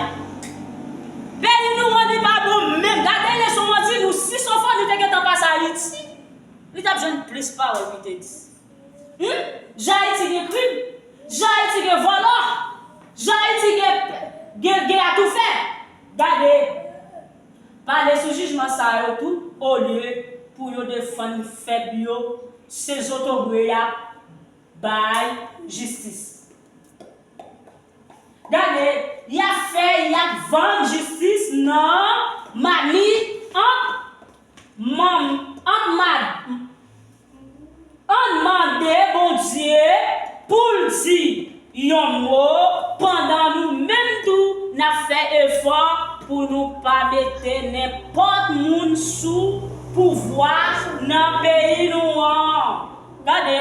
Peyi nou an, li pa bon menm. Gade leson an di nou, si Sofoni te gentan pase Ayiti, li t ap jwenn plis pawòl pou li te di. Hmm? Jan Ayiti gen krim, jan Ayiti gen vòlò, jan Ayiti gen, gen, gen atoufè. Gade, pale sou jijman sa yo tou, olye pou yo defann fèb yo, se zotobre y ap bay jistis. Gade, y ap fè, y ap vann jistis nan mamit ant manm, ant ma, ann mande Bondye pou l di yon mo pandan nou menm tou n ap fè efò pou nou pa mete nenpòt moun sou pouvwa nan peyi nou an. Gade,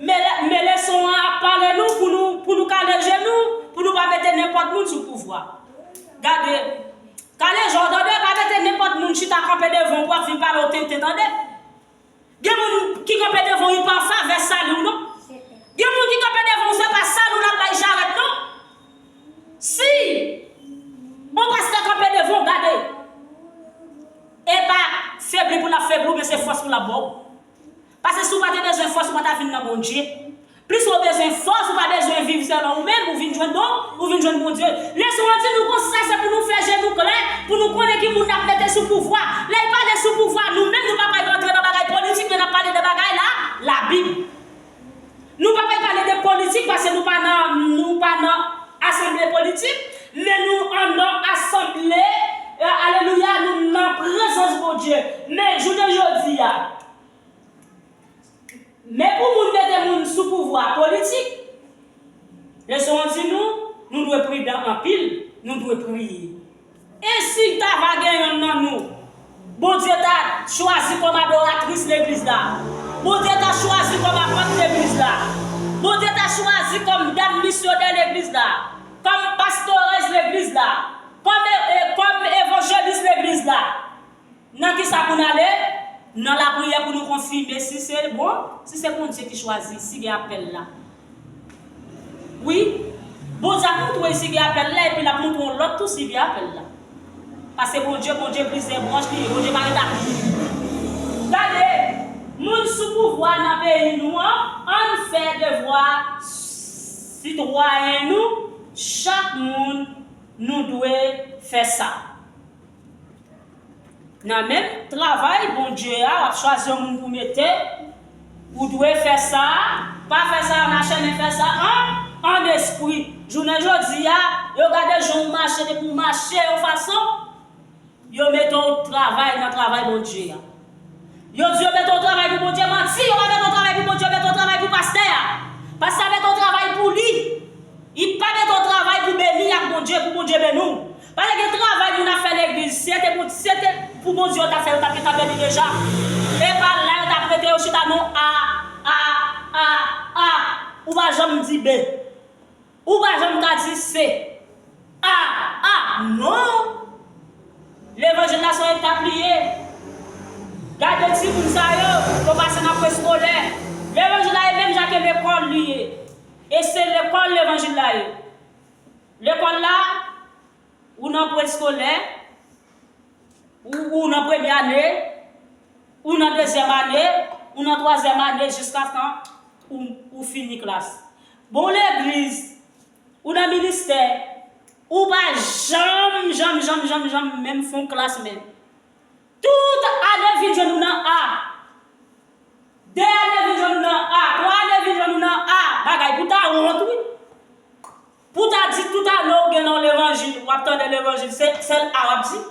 men, men leson an ap pale nou pou nou, pou nou kale je nou, pou nou pa mete nenpòt moun sou pouvwa. Gade, kale je w tande, pa mete nenpòt moun chita kanpe devan w pou ap vin pale w tenten tande. Gen moun ki kanpe devan w, li pa an favè sali w non. Gen moun ki kanpe devan w, se pa sali w l ap bay jarèt non. Si yon pastè kanpe devan w, gade. E pa febli pou l ap febli w, men se fòs pou l ap ba w. Paske si w pa te bezwen fòs, ou pa ta vin nan Bondye. Plis ou bezwen fòs, ou pa bezwen viv sèlman ou menm, ou vin jwenn bon, ou vin jwenn Bondye. Leson an di nou konsa, se pou nou fè je nou klè, pou nou konnen ki moun n ap mete sou pouvwa. Lè l pale sou pouvwa, nou menm nou pa pral rantre nan bagay politik, men n ap pale de bagay la, Labib. Nou pa pral pale de politik, paske nou pa nan, nou pa nan asanble politik, men nou anndan asanble, e, alelouya, nou nan prezans Bondye. Men jounen jodi a, men pou moun mete moun sou pouvwa politik, leson an di nou, nou dwe pridan anpil, nou dwe priye. E si ta va gen yonn nan nou, Bondye ta chwazi kòm adoratris legliz la, Bondye ta chwazi kòm apot legliz la. Bondye ta chwazi kòm dam misyonè legliz la. Kòm pastorèz legliz la. Kòm, e, e, kòm evanjelis legliz la. Nan kisa pou n ale? Nan lapriyè pou nou konfime si se bon, si se Bondye ki chwazi, si gen apèl la. Wi, Bondye ap montre w si gen apèl la, epi l ap montre yon lòt tou si gen apèl la. Paske Bondye, Bondye plizyè branch li ye, Bondye pa ret ak youn. Gade, moun sou pouvwa nan peyi nou an, ann fè devwa sitwayen nou, chak moun nou dwe fè sa. Nan menm travay Bondye a, w ap chwazi yon moun pou mete, ou dwe fè sa, pa fè sa an achè, men fè sa an, an espri. Jounen jodi a, yo gade jan w mache, depi w mache yon fason, yo mete w travay nan travay Bondye a. Yo di yo mete w travay pou Bondye, manti, yo pa mete w travay pou Bondye, yo mete w travay pou pastè a. Pastè a mete w travay pou li. Li pa mete w travay pou beni ak Bondye, pou Bondye beni w. Paske gen travay moun ap fè legliz, si se te pou, si se te pou Bondye yo t ap fè, yo t ap gentan beni deja. E pa la yo t ap rete yo chita non, a, a, a, a. Ou pa janm di B. Ou pa janm ka di C. A, a, non. Levanjil la se yon etap li ye. Gade timoun sa yo, yo pase nan preskolè. Levanjil la e menm jan ke lekòl li ye. E se lekòl levanjil la ye. Lekòl la, ou nan preskolè, ou, ou nan premye ane, ou nan dezyèm ane, ou nan twazyèm ane, jiskatan ou, ou fini klas. Bon, legliz, ou nan ministè, ou pa janm, janm, janm, janm, janm menm fè yon klas menm. Tout ane vin jwenn ou nan A. De ane vin jwenn ou nan A. Twa ane vin jwenn ou nan A. Bagay pou ta wont, wi. Pou ta di tout ane ou gen nan levanjil, w ap tande levanjil, se sèl A w ap di.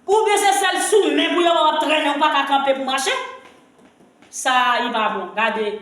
Oubyen se sèl sou men pou yo wè w ap trennen, ou pa ka kanpe pou mache. Sa a, li pa bon. Gade,